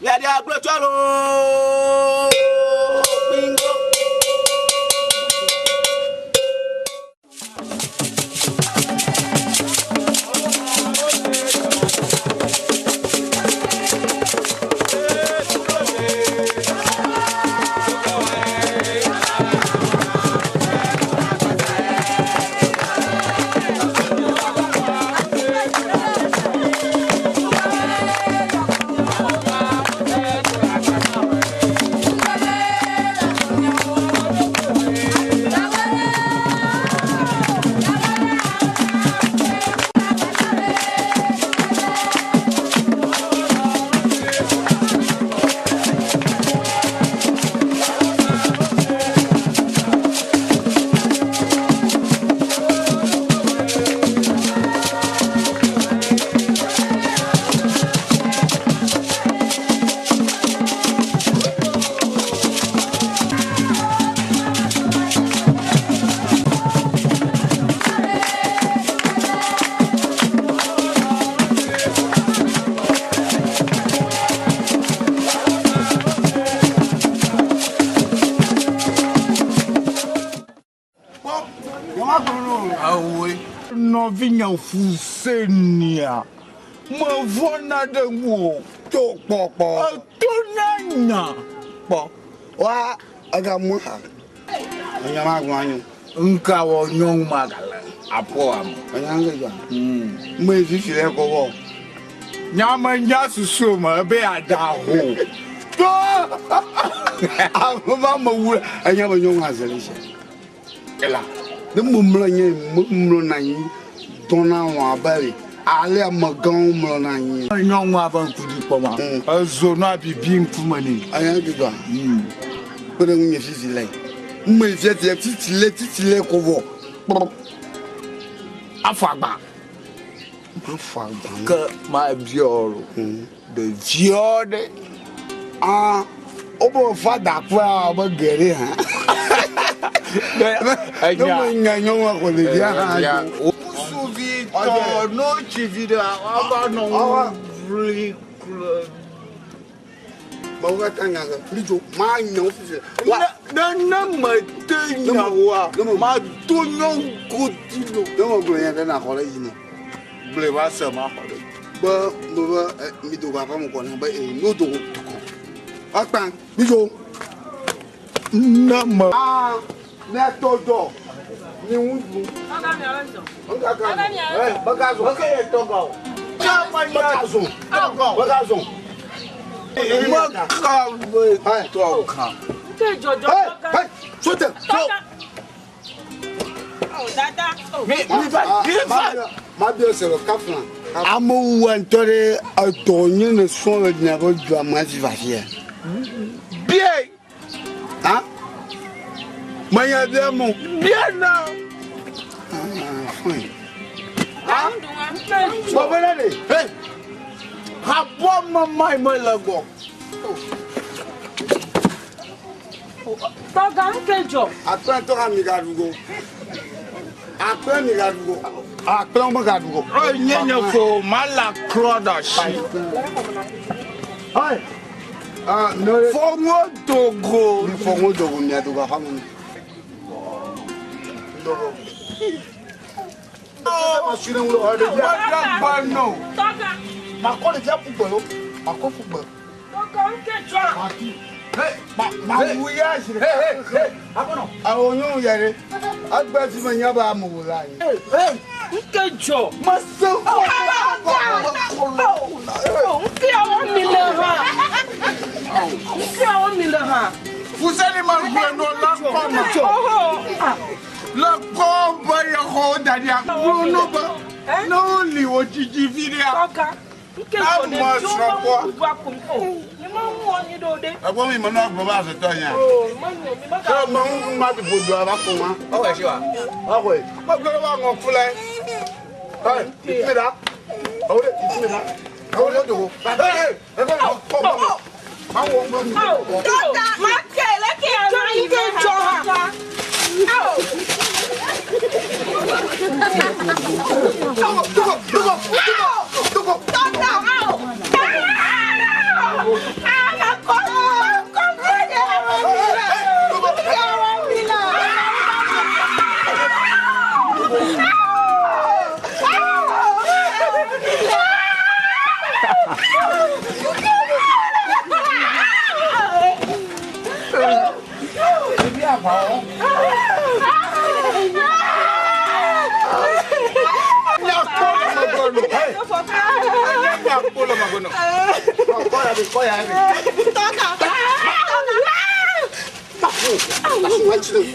mia ɖe agble tsɔ loo kpingo. Nɔvinye Fusenia, mevɔ̃na ɖe ŋuwò o. To kpɔkpɔ. Eto na nya. Kpɔ. Wa ega mu ha. Enya ma gblɔ anyo. Ŋka wɔ nyɔnu ma gale aƒea me. Enya ŋke dzɔ. Me fifi le kɔ wɔ. Nya me nya susu me ebe ada ho. To. Ame ma me wu enya be nyɔnu azeli se. Ela. Ne me mlɔ nye me mlɔ na anyi dɔna wɔ abe le ale amegãwo mlɔ na anyi. Nyɔnua be ŋku dzi kpɔ ma. Ezo nɔa bibi ŋkume nɛ. Enya ŋke dzɔa. Kpe ɖe ŋunye fifi le. Me fiafia fifi le fifi le kɔ vɔ. Kpɔ. Afɔ agba. Afɔ agba. Ke ma biɔ lo. Ɖeviɔ ɖe. Ah, wobe fada kura be geɖe hã. Enya. Ne me nya nyɔnua ko ɖevia hã dzo. Ŋutsuvi tɔ notsi vi ɖe ava nɔ ŋu kple. Mawu katã nya ge. Mi dzo ma nya wo fifi. Ne ne me te nya woa, ma do nyɔnu godi lo. Ne me gblɔ nya ɖe na xɔ ɖe dzi ne. Gblɔe va se ma xɔ ɖe. Be me be mi do go aƒe me kɔ na be e no do go dukɔ. Akpa mi dzo. Ne me. Ah, ne tɔ dɔ. Mi ŋu du. Nkaka. Eh, beka zo. Beka ye tɔ ga o. Beka zo. Beka zo. Meka be tɔ ga. Nke dzɔdzɔ Hey, tɔga. hey, sote. Tɔga. Oh, dada. Oh. Mi mi va mi va. Ma bi ose le kafla. Amewo ŋutɔ ɖe edɔ nye ne srɔ̃ le miaƒe dua me hafi va fia. Bie. Ha? Menya bia mo. Bie na. Ah, fine. Ha? Bɔbɔ ɖe ɖe. Hey. Habɔ me mai mele gbɔ. Tɔga nke dzɔ. Akplẽ tɔ ka mi ga ɖu go. Akplẽ mi ga ɖu go. Akplẽ wo me ga ɖu go. Eye nye nye fo ma la klɔ ɖe asi. Hey. Ah, no. Fɔŋɔ dogo. Mi fɔŋɔ dogo mia dogo aƒe me. Dogo. Makɔ ɖevia ƒu gbe lo. Makɔ ƒu gbe. Mawu ya zi ɖeka. Awo nyɔnu ya ɖe. Agbe fi me nya be amewo la anyi. Nke dzɔ. Mese Nke awɔ mi le hã. Nke awɔ mi le hã. Fuseni ma gblɔ nɔ la kɔme. Le kɔ be yexɔ da ɖia. Gblɔ nɔ be ne woli wo dzidzi vi ɖea. Nke dzɔ ne Ame dzo srɔ̃ be kpɔ. ŋu gba kum o. Mi ma ŋu wɔ nyui ɖe o ɖe. Ɛgbɔn mi menɔ agblɔ be azetɔ nya. O ma nyɔ mi ma Ke me ŋu ma ɖi ƒodo ava fɔ ma. Ɔwɔ si wa. Axɔe. Megblɔ be aŋɔ fu lɛ. Ɛ ìtúmi ɖa. Ɔwɔ ɖe ìtúmi ɖa. Ɔwɔ ɖe dogo. Ɛ ɛ ɛ kɔ bɔ. Mawu ŋgɔ mi. Ma ke le ke ya ma yi Nke dzɔ hã. Dogo dogo dogo dogo dogo. Nyakpɔ le megbe nɔ. Kɔ ya bi kɔ ya bi.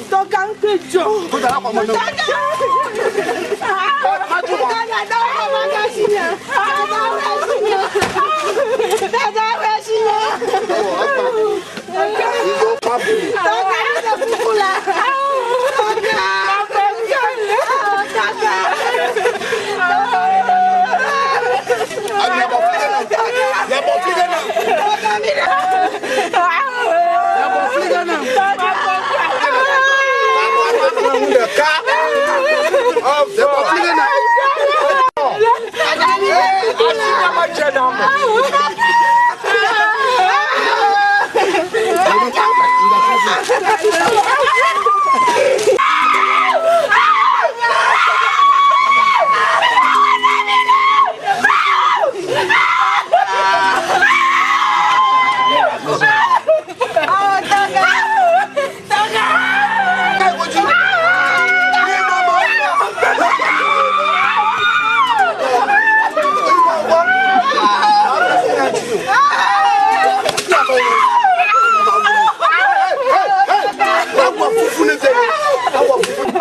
Tɔka nke dzɔ. Ko da la kɔ mɔ nɔ.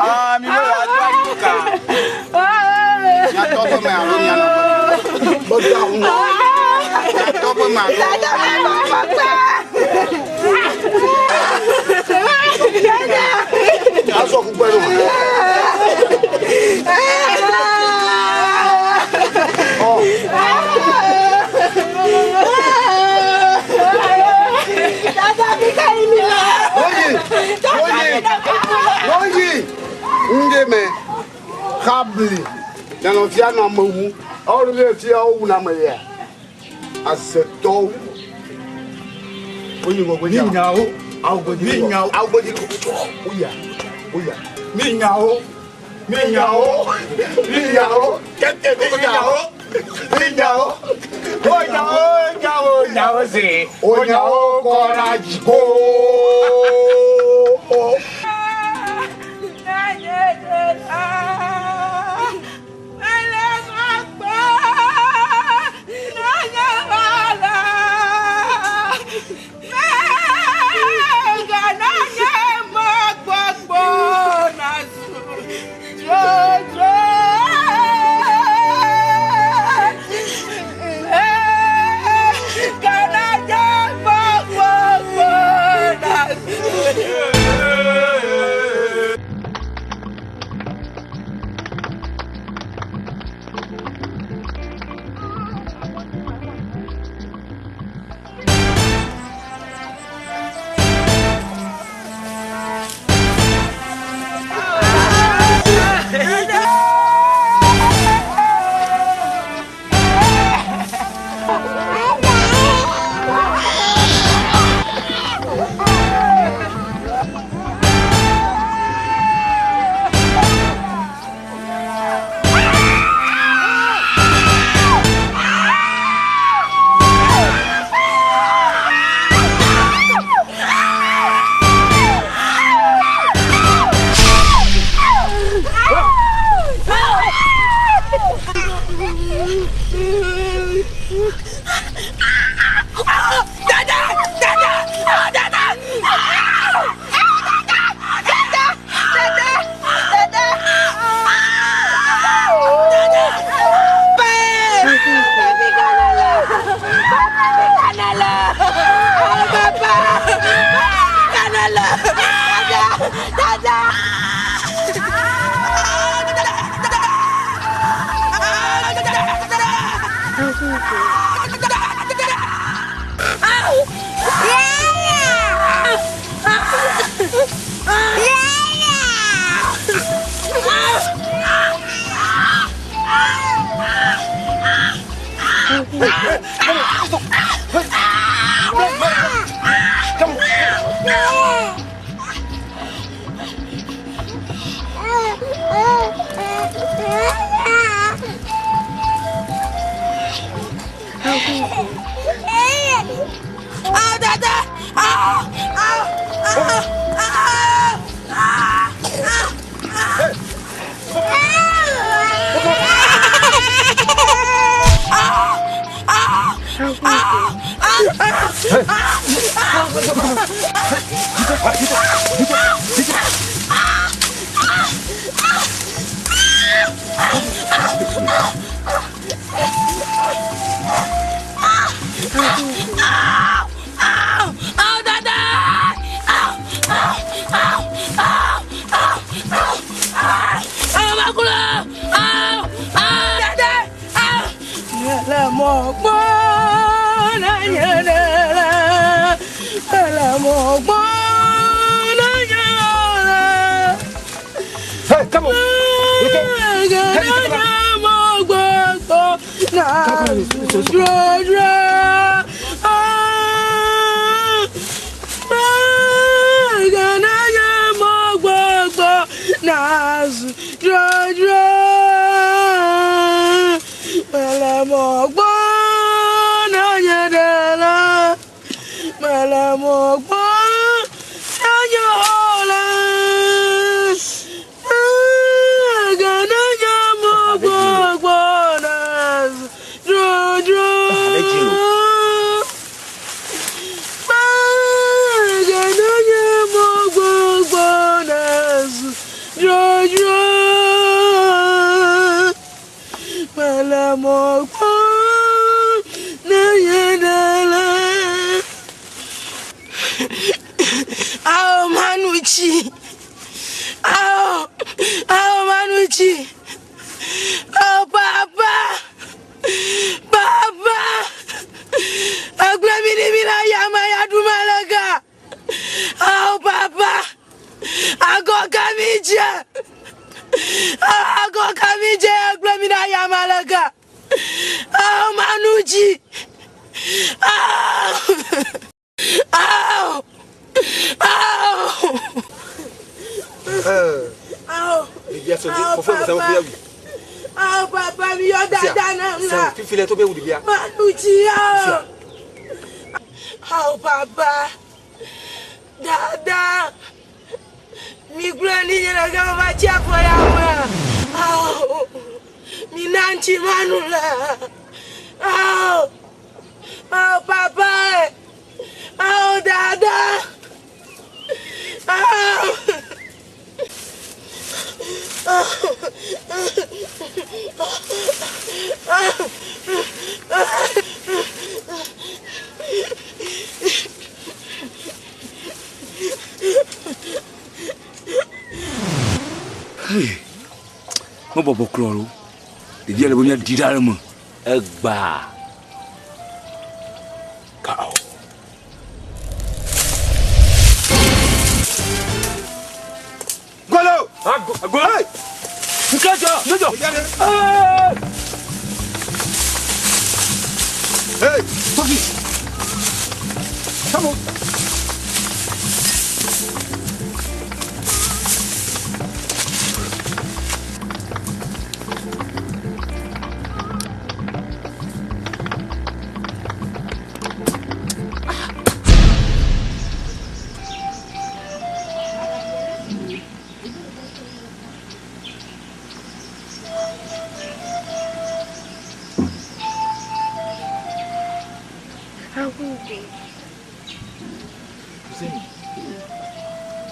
Ah, mi be wòado ayi ka. Nyatɔ ƒe me alo nyanɔ ƒe me. Nyatɔ ƒe me alo. Azɔ kugbɛ ɖo. Oyi oyi oyi ŋdé mɛ kabli nana fia nɔ ame wu ɔlu ɖe fia wowu na ame ya azetɔwo. Wonyi ŋgɔgbe dza. Minyawo. Awugbedzi. Minyawo. Awugbedzi. Oya oya. Minyawo. Minyawo. Minyawo. Tete minyawo. Minyawo. Onyawo nyawo nyawo se. Onyawo kɔra dziƒo. Yeah. Mele. Dada. Dada. Ah, dada! Ah! Ah! Ah! Ah! Ah! Hey, come on. Ao Manuchi. Ao, ao Manuchi. Ao papa. Papa. Agbemi ni mi na yama ya dumalaga. Ao papa. Ago kamije. Ago kamije agbemi na yama laga. Ao Manuchi. Ao. Ao. Ao. Ao. Ao, papa. Ao papa mi yɔ dada na la. Fifi to be wuli bia. Manuchi ao. Ao papa. Dada. Mi gblɔ ni nye le gama va tsi afɔ ya me. Ao. Mi na ŋtsi manu la. Ao. Ao papa. Ao dada. Ao. Hey, mebɔbɔ klɔ lo. Ɖevia le be míaɖi ɖa le eme. Egbaa. Kao. Golo! Golo! Nkejɔ! Nkejɔ! Hey! Sophie! Come on!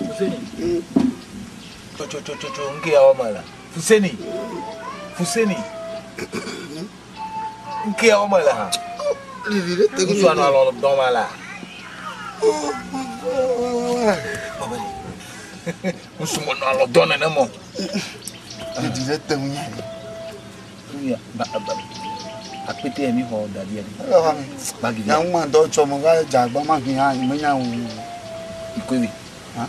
Fuseni. Tsɔtsɔtsɔtsɔ nke ya wɔme le. Fuseni. Fuseni. Nke ya wɔme le hã. Ŋutsua nɔ alɔ dɔm la. Ŋutsu menɔ alɔ dɔ nenem o. Ɖeɖi ɖe te ŋu nya ɖe. Nuya ba ba akpete ya mi xɔ da ɖi. Bagi. Nya ŋu ma dɔ tsɔ me va dze agba ma hi hã menya o. Ikoe. Ha?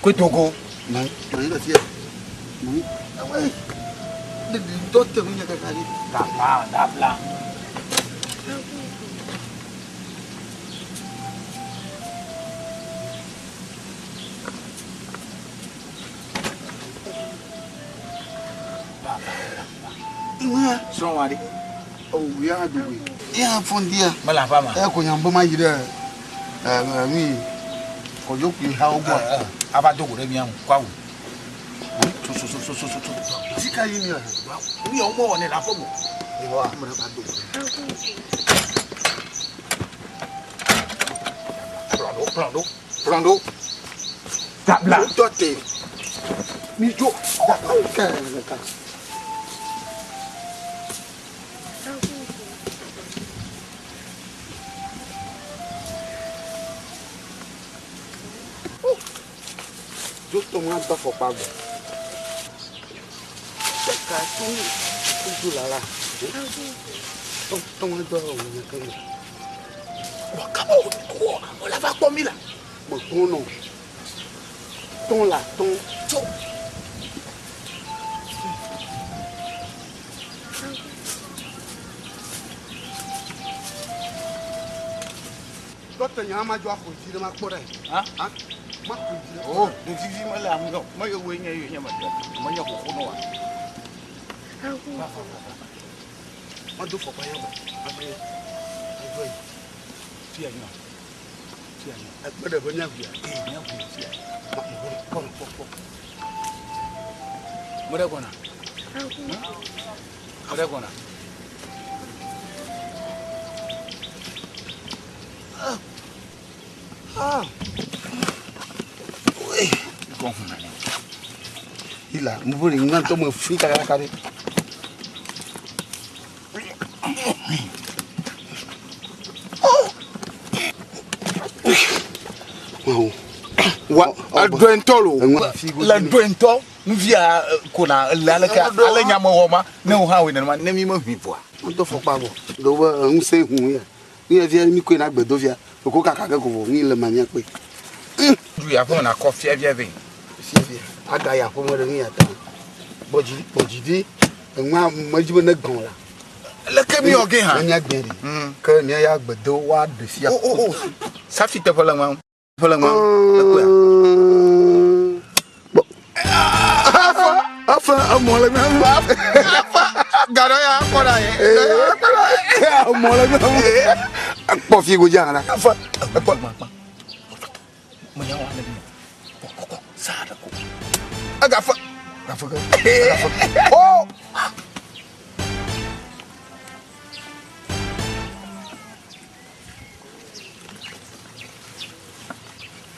Koe togo. Na na yi le fia. Na yi. Awe. Ɖeɖi dɔ te ŋu nya kaka ɖi. Dabla dabla. Srɔ̃ wa ɖe. O ya do we. Ya fɔn dia. Mele aƒea me. Eya ko nya be ma yi ɖe ɛ nui kɔdzo kpli hawo gbɔ. Ava do go ɖe mía ŋu kɔ awu. So so so so so so. Sika yi mi le. Nu yawo mewɔ nɛ le aƒe me o. Yehowa ame ɖe va do go ɖe. Kplɔ ɖo kplɔ ɖo kplɔ ɖo. Dabla. Wotɔ te. Mi dzo. Dabla. Dzo tɔ ŋu adɔ afɔkpa gbɔ. Ɖeka tɔ ŋu la la. Tɔ tɔ ŋu adɔ ŋu ke me. Wɔ kaba wò wɔ la va kpɔ mi la. Me tɔ nɔ. Tɔ la tɔ. Tso. Dɔkta nya ma dzɔ axɔ dzi ɖe ma kpɔ ɖe. Ha? Ha? Ma xɔ dzi ɖe. O, ɖevi vi mele ame o. Me yewoe nye ye nye me tɔ. Me nye xoxo nɔ wa. Va va va va. Ma do fɔkpa ya vɔ. Ame ye. Edzo yi. Fia nyɔ. Fia nyɔ. Ekpe ɖe be nya via. Ee, nya via fia. Ma mo kpɔ kpɔ kpɔ. Mo ɖe gbɔna. Mo ɖe gbɔna. Ila, mo be ŋa tɔ me fi kakaka ɖe. Wa eɖɔe ŋutɔ lo. Le ɖɔe ŋutɔ nuvia ko na le aleke ale nya me wɔ ma ne wo hã wɔ nenema ne mi me hui vɔa. Wotɔ fɔkpa vɔ. Ɖewo be ŋusẽ hu ya. Nu ya fia mi koe na gbe do fia. Eko kaka ke ko vɔ mi le ma mia kpe. Du ya ƒe na kɔ fia fia vɛ. Fia fia. Aga ya ƒe me ɖe nu ya ta. Gbɔdzi gbɔdzi di enua me dzi be ne gbɔn la. Leke mi wɔ ge hã? Ne mia gbe ɖi. Ke mia ya gbe do wa ɖe fia. O o o. Safi teƒe le ŋua. Teƒe le ŋua. Ekpɔe. Afa emɔ le mia ŋu. Afa gaɖɔ ya kpɔ ɖa ye. Emɔ le mia ŋu. Ekpɔ fi go dzi hã la. Afa ekpɔ. Menya wa le mi. Kɔkɔ saa ɖe ko. Egafa. Gafa ke. Egafa. Oh.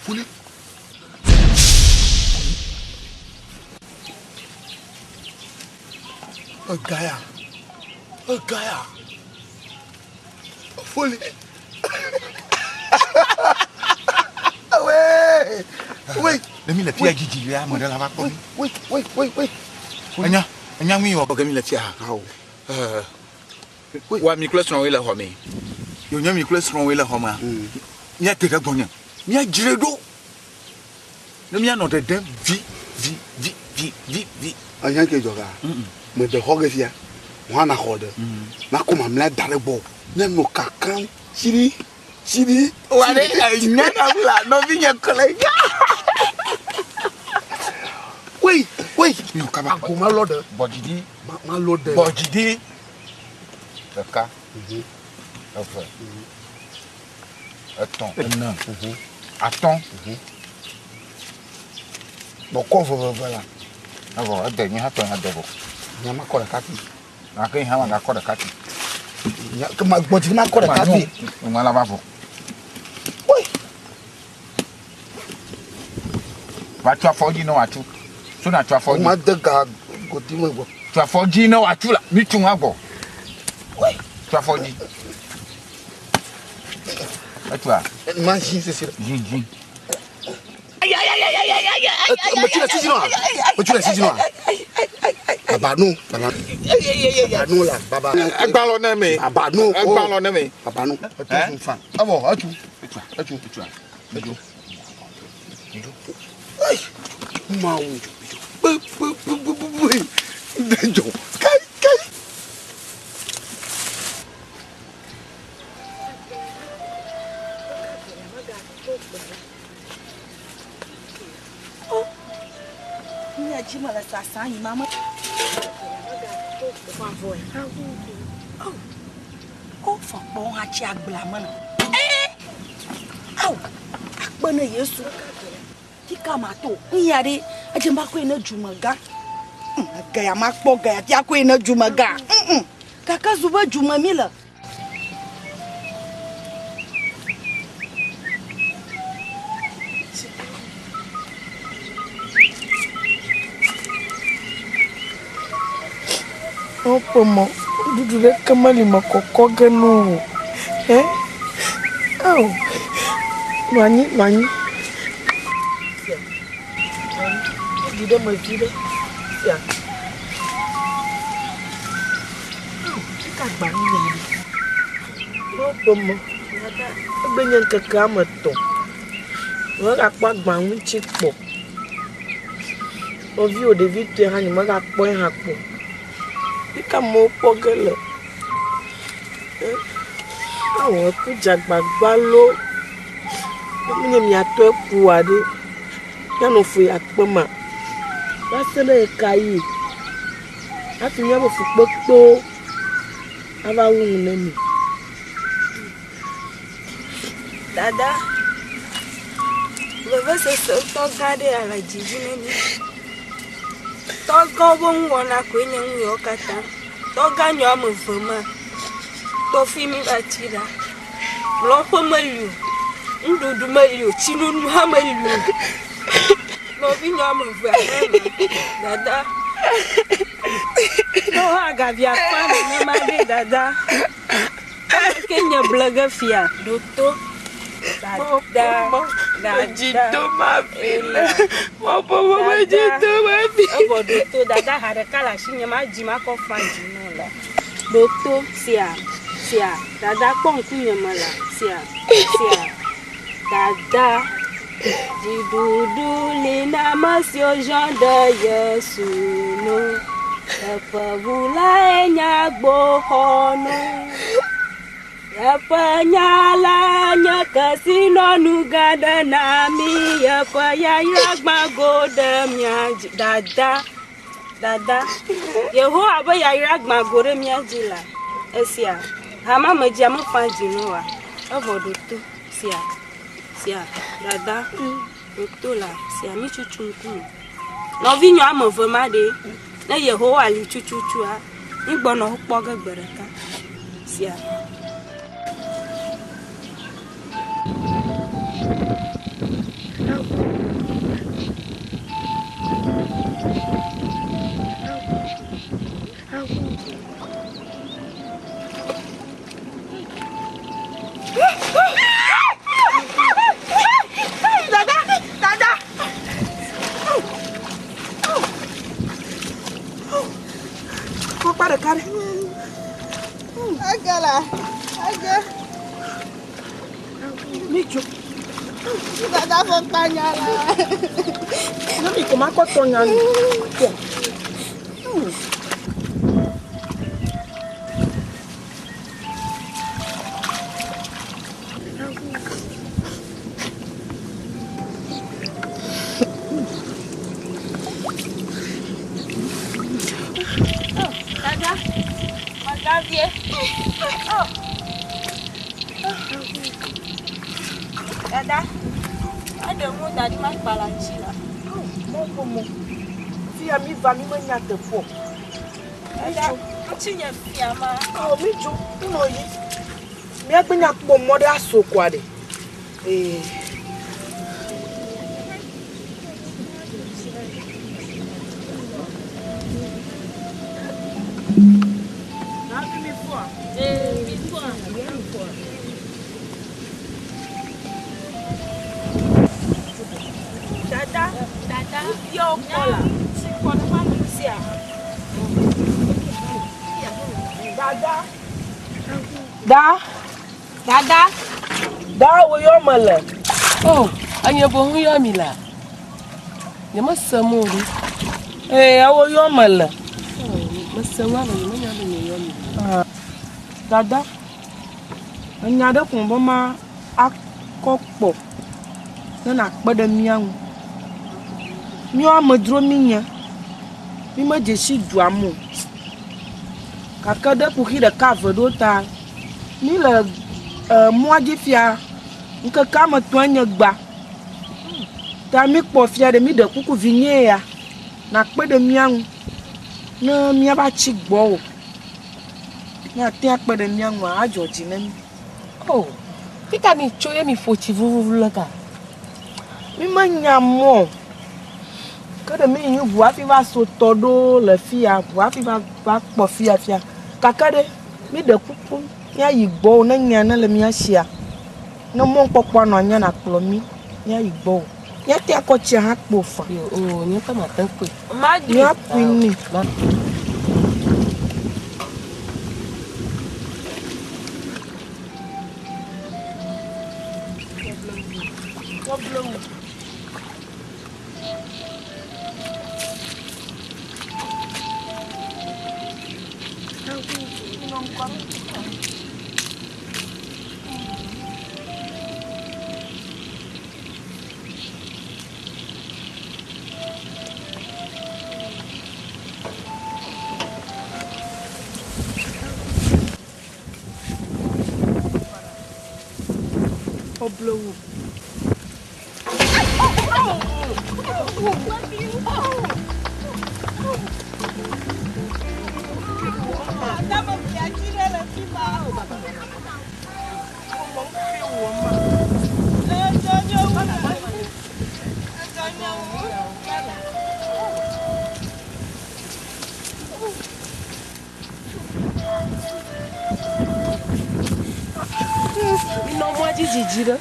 Fuli. Egaya. Egaya. Fuli. Wee. Wee. Ne mi le fia dzidzi le ame ɖe la va kpɔ mi. Wee, wee, wee, wee. Enya, enya ŋui wɔ ge mi le fia. Awo. Wa mi kple srɔ̃woe le xɔ me. Yo nye mi kple srɔ̃woe le xɔ mea. Míate ɖe gbɔnye. Míadzrae ɖo. Ne míanɔ ɖeɖem vi, vi, vi, vi, vi, vi. Enya ke dzɔ ga. Meɖe xɔ ge fia. Wohã naxɔ ɖe. Nakɔ mamlɛa da ɖe gbɔwò. Míanɔ kakam tsiɖi, tsiɖi. Wa ɖe enya na la nɔvinye kle nya. Wei, wei. Míwɔ kaba. Ago malɔ ɖe. Gbɔdzidi. Malɔ ɖe. Gbɔdzidi. Ɖeka, eve, etɔ̃, ene, atɔ̃. Bɔkɔ veveve la. Evɔ ede nye hã tɔ hã de vɔ. Nye makɔ ɖeka ti. Gake nye hã magakɔ ɖeka ti. Ke ma gbɔdzi makɔ ɖeka ti. Ŋua la va vɔ. Oi. Va tu afɔ dzi ne wòatu. So na tu afɔ dzi. Ma de ga godi me gbɔ. Tu afɔ dzi ne wòatu la. Mi tu ŋua gbɔ. Tu afɔ dzi. Etua. Ma zi sisi. Zi zi. Ayayaya. Metsi le sisi nɔa? Metsi le sisi nɔa? Baba nu, baba. Baba nu la, baba. Egbalɔ ne me. Baba nu. Egbalɔ ne me. Baba nu. Etu fa. Evɔ etu. Etu. Etu. Etu. Eyi. Mawu. Pe pe pe pe pe. Ɖe dzɔ. Kai kai. O, nye dzi me le sasa yi ma me. O, fɔkpɔ hã tsi agblea me nɔ. Ee, ao, akpe ne Yesu. Fika ma to? Nya ɖe, edze ma koe ne dzumegã. Gaya ma kpɔ gaya fia koe ne dzumegã. Gake zu be dzume mi le. Woƒe mɔ, nuɖuɖu ɖeke meli me kɔkɔ ge na wo o. Ɛ? Ao! Nɔ anyi, nɔ anyi. Ɖi ɖe eme viɖe. Sia. Ao! Nuka gba nu ya ɖo? Woƒe mɔ. Egbe nye ŋkeke ame etɔ̃. Nyemegakpɔ agba ŋuti kpɔ o. Nɔviwò ɖevitɔe hã nyemegakpɔe hã kpɔ o. Fi ka amewo kpɔ ge le? Ao eku dze agbagba loo. Ne menye mia tɔe kua ɖe, míanɔ fu ya kpem ma? Va se ɖe ɣekaɣi hafi míaƒe fukpekpewo ava wu nu na mí? Dada, vevesese ŋutɔ gã aɖe ya le dzi dzi ne mí. Tɔgãwo ƒe nuwɔna koe nye nu yawo katã. Tɔgã nyo ame eve ma, kpɔ fi mi va tsi ɖa. Mlɔƒe meli o, nuɖuɖu meli o, tsinonu hã meli o. Nɔvinye ame eve abe dada. Ne wohã gavia kpã nenema ɖe dada. Ke nye ble ge fia ɖo to. Dada, dada, evɔ ɖo to dada ha ɖeka le asinye ma dzi makɔ fa dzi nɔ la. Ɖo to sia sia dada kpɔ ŋkunye me la sia sia dada. Dziɖuɖu li na ame siwo ziɔ ɖe Yesu nu. Eƒe ʋu lae nye agboxɔnu. Eƒe nya la nye kesinɔnu gã aɖe na mí. Eƒe yayra gbã go ɖe mía dzi. Dada, dada, Yehowa ƒe yayra gbã go ɖe mía dzi la, esia, hamamedzia mefa dzi na oa? Evɔ ɖo to sia. Sia, dada, ɖo la, sia mi cucu ŋkume. Nɔvinyɔ ame eve ma ɖe, ne Yehowa li cucucua, mi gbɔnɔ wo kpɔ ge gbe ɖeka. Sia. Dada! Dada! Fɔkpa ɖeka ɖe. Ege la, ege. Mi dzo. Dada fɔkpa nya la. Ne mi ko makɔ tɔ nya nu. Dada, magavie. Oh. Dada, aɖe ŋu da ɖi makpa la tsi la. Mɔ ƒomo. Fia mi va mi menya teƒe o. Dada, ŋutinye fia ma. Ɔ mi dzo, nɔ yi. Míagbe nya kpɔ mɔ ɖe aso koa ɖe. Ee. Dada. Biɔ kpɔ la. Tsi kpɔ ne ma nu sia. Dada. Da. Dada. Da wo yɔ me le. Oh, enye boŋ yɔ mi la. Nye me se mo ɖo. Ee, ewo yɔ me le. Oh, me se ŋua me nye me nya be nye yɔ mi. Ah. Dada. Enya ɖe ko be ma akɔ kpɔ ne nakpe ɖe mía ŋu. Míawo amedzro mí nye, mí medze si dua me o. Gake ɖe kuxi ɖeka eve ɖewo ta, mí le emɔa dzi fia ŋkeke ame etɔ̃e nye egbea. Ta mí kpɔ fia ɖe mí ɖe kuku vinye ya nakpe ɖe mía ŋu ne míava tsi gbɔwò. Ne ate akpe ɖe mía ŋua, adzɔ dzi ne mí. O, fika mi tso ye mi ƒo tsi vuvuvlu le ka? Mi menya mɔ o. Ke ɖe mi yi ʋu hafi va so tɔ ɖo le fiya, ʋu hafi va va kpɔ fiya fia. Gake ɖe, mi ɖe kuku míayi gbɔwò ne nya ne le mía sia. Ne mɔkpɔkpɔa nɔ anyia nakplɔ mí míayi gbɔwò. Míate akɔ tsia hã kpo faa. O, nye ŋutɔ mate ŋu kpɔe. Míakui nɛ. Oblewu. Minɔ mɔa dzi dzidzi ɖe.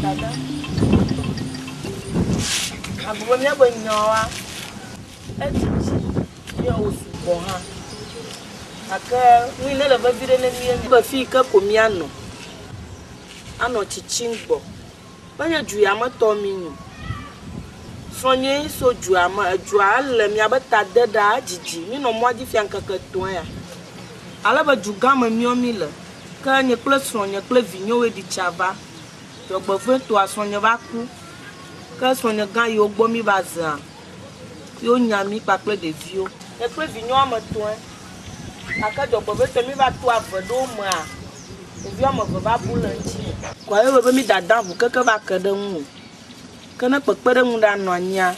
Dada. Agbe míaƒe nyawoa, edzidzi ye wòsugbɔ hã. Gake nu yi ne le vevi ɖe ne mí enye be fi yi ke ko míanɔ, anɔ tsitsim gbɔ. Menye du ya me tɔ mí nyo. Srɔ̃nyee so dua me, edua ele miabe ta de ɖaa, edzidzi. Mínɔ mɔa dzi fia ŋkeke etɔ̃ ya. Ale be dugã me míɔ mí le. Ke nye kple srɔ̃nye kple vinyewoe ɖi tsa va. Dzɔgbevɔ̃etɔa, srɔ̃nye va ku. Ke srɔ̃nye gã yiwo gbɔ míva zea, ye wonya mí kpakple ɖeviwo. Nye kple vinyewo ame etɔ̃e. Gake dzɔgbevɔ̃etɔe míva to ave ɖewo mea, ɖevi woame eve va bu le ŋutinye. Kɔa ye wɔe be mídada ŋu keke va ke ɖe eŋu o. Ke ne kpekpeɖeŋu ɖe anɔ anyia,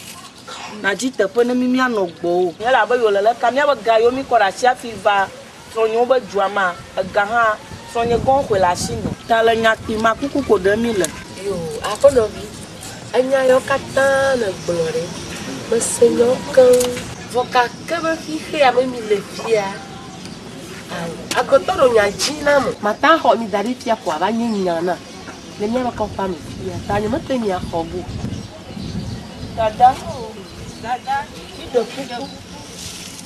Nàdi teƒe ne mí míanɔ gbɔwò. Elabe yi wòle leka míabe ga yiwo míkɔ ɖe asi hafi va srɔ̃nyewo be dua mea, ega hã srɔ̃nye gɔ̃ xɔe le asinye. Ta le nya kpui ma kuku ko ɖem míle. Yoo, aƒenɔvi, enya yawo katã nègblɔ ɖe, mese nyawo keŋ. Vɔ gake be xexea me mile fia, ao, agbetɔ ɖo nya dzi na ame. Mate axɔ mi da ɖi fia ko ava nye nya na le míaƒe kɔƒea me fia, ta nyemete mia xɔ go o. Dada, dada, mi ɖe kuku,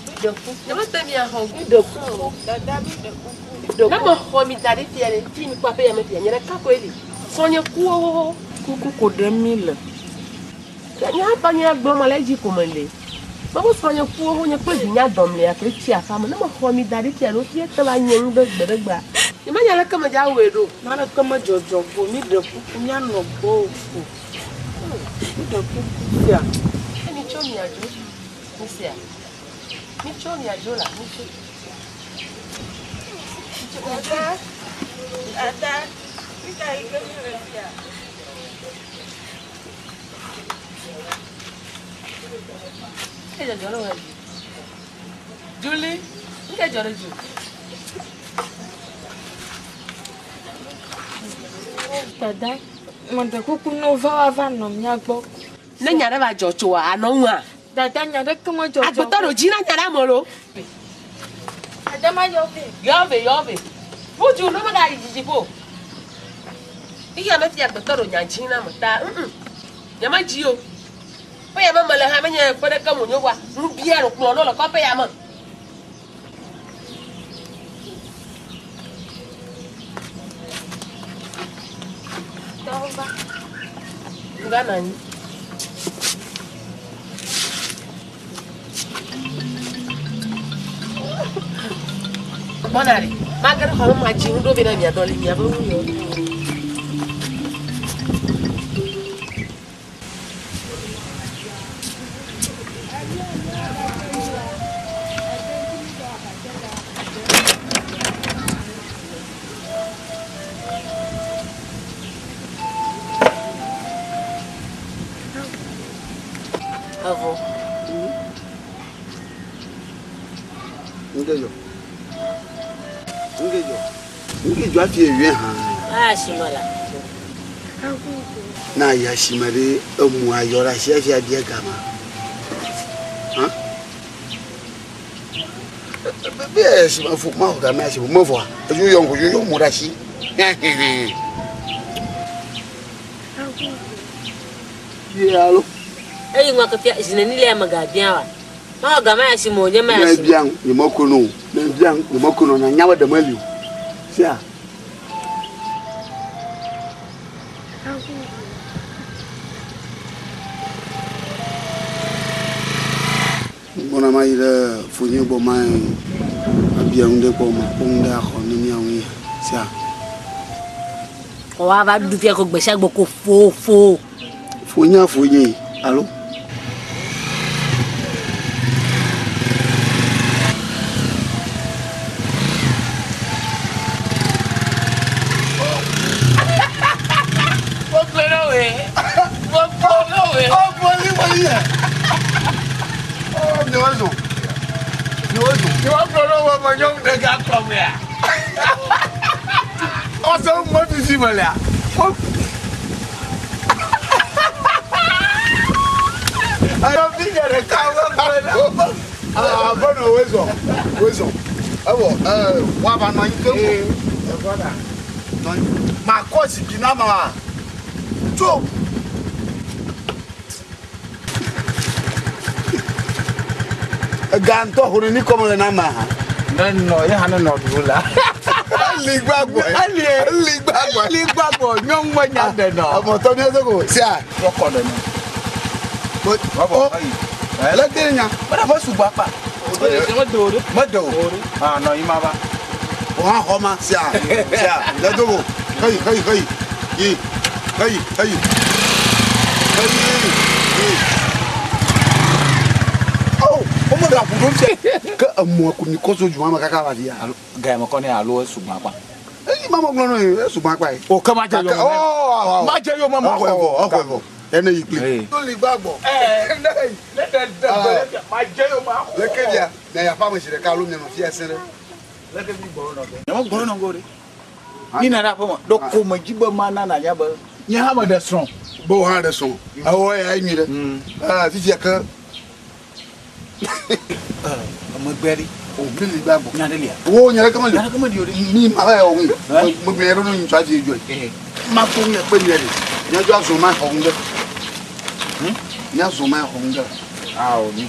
mi ɖe kuku. Nyemete mia xɔ go. Mi ɖe kuku, dada, mi ɖe kuku. Ne mexɔ mi da ɖi fia ɖe, fi mi kpɔ aƒe ya me fia, nye ɖeka koe li. Srɔ̃nye ku xoxoxo. Kuku ko ɖem mi le. Nye hã tɔnye gblɔm ale edzi ko mele. Mebe srɔ̃nye ku xoxo, nye kple vinye adɔmlea koe tsi aƒea me. Ne mexɔ mi da ɖi fia ɖe, wofia te va nye nu be gbe ɖe gbea, nyemenya leke medze awɔe ɖo o. Naneke medzɔdzɔ go o, míɖe kuku míanɔ gbɔwò ko. Míɖe kuku sia. Ne mitso miadzo, misea? Mitso miadzo la, mitso. Dada, dada, fika yi ke míle fia? Julie, nke dzɔ ɖe dzi. Dada, meɖe kuku ne wova woava nɔ mía gbɔ. Ne nya ɖe va dzɔ tsoa, ànɔ ŋua? Dada, nya ɖeke medzɔ dzɔ. Agbetɔ ɖo dzi na nya ɖe ame lo. Dada mayɔ vɛ. Yɔ vɛ, yɔ vɛ. Ƒu du ne megayi dzidziƒe o. Eya me fia agbetɔ ɖo nya dzi na ame ta ŋ nyemedzi o. Ƒe ya me mele hã menye ƒe ɖeke wònye oa, nu bia ɖo kplɔ ɖo le kɔƒe ya me. Tɔwo va. Va nɔ anyi. Gbɔna ɖe, mage ɖe xɔ me madzi nu ɖo vɛ na mia dɔ li miabe nu yewo. Evɔ. Ŋke dzɔ. Ŋke dzɔ. Ŋke dzɔ hafi eyɔe hã. Aya asime la. Na ayi asime ɖe emu ayɔ ɖe asi hafi abia gama. Hã? Be asime fo ma xɔ game asi mevɔa. Edzo yɔ ŋku yɔ mu ɖe asi. Ye alo. Eyi ŋua ke fia zi neni lia megabia wa. Maxɔ ga ma ya si me wònye ma ya Ne si. bia nye meko no. Ne bia nye meko no na nya be ɖe meli o. Sia. Gbɔna ma yi ɖe fonye gbɔ ma abia nu ɖe gbɔ ma kpɔ nu ɖe axɔ ne mía ŋu ya. Sia. Kɔ woava ɖu fia ko gbe sia gbe ko fo fo. Fonye fonye alo. Makɔ zikpui na ma tso. Ega ŋutɔ ho ne kɔme le na ma hã. Ne nɔ ye hã ne nɔ ɖu la. Eli gbàgbɔ. Eli eli gbàgbɔ. Eli gbàgbɔ nyɔnu me nya ɖe nɔ. Emɔtɔ mi ɛsɛ ko sia. Wɔkɔ ɖe nɔ. O lé de nya. Mene ƒe sugbɔ akpa. Mede o. Ah nɔ yi ma va. O hã xɔ ma sia sia lé do go. Heyi heyi heyi yi heyi heyi heyi yi. O wo me ga ƒu ɖo fia. Ke emɔ ko mi kɔ so dua me kaka va fia. Alo ga me kɔ ne alo esugbɔ akpa. Eyi ma me gblɔ nɔ yi esugbɔ akpa yi. O ke ma dze yome. Oh Ma dze yome ma xɔe vɔ exɔe vɔ. Ene yi kpli. To li gba gbɔ. Ne ne ɖe ɖe gbe ɖe fia, ma dze yome axɔ. Leke via, mia yi aƒea me zi ɖeka alo mia nɔ fia sẽ ɖe. Leke mi gbɔ nɔ ge. Nye me gbɔ nɔ ge o ɖe. Mi na ɖe aƒe me. Ɖeko me dzi be ma na nanya be nye hã me ɖe srɔ̃. Be wò hã ɖe srɔ̃. Ewɔ ya nyui ɖe. Ɛɛ fifia ke. Megbea ɖe. O mi li gba gbɔ. Nya ɖe lia. Wo nya ɖeke meli. Nya ɖeke meli o ɖe. Mi ma va yɔ ŋu. Megbe ɖe no ŋutsu avi dzɔe. Ma to ŋu kpe mi ɖe. Nya dzɔ azɔ ma xɔ ŋu ɖe. Nya zɔ ma xɔ ŋu ɖe. Awo mi.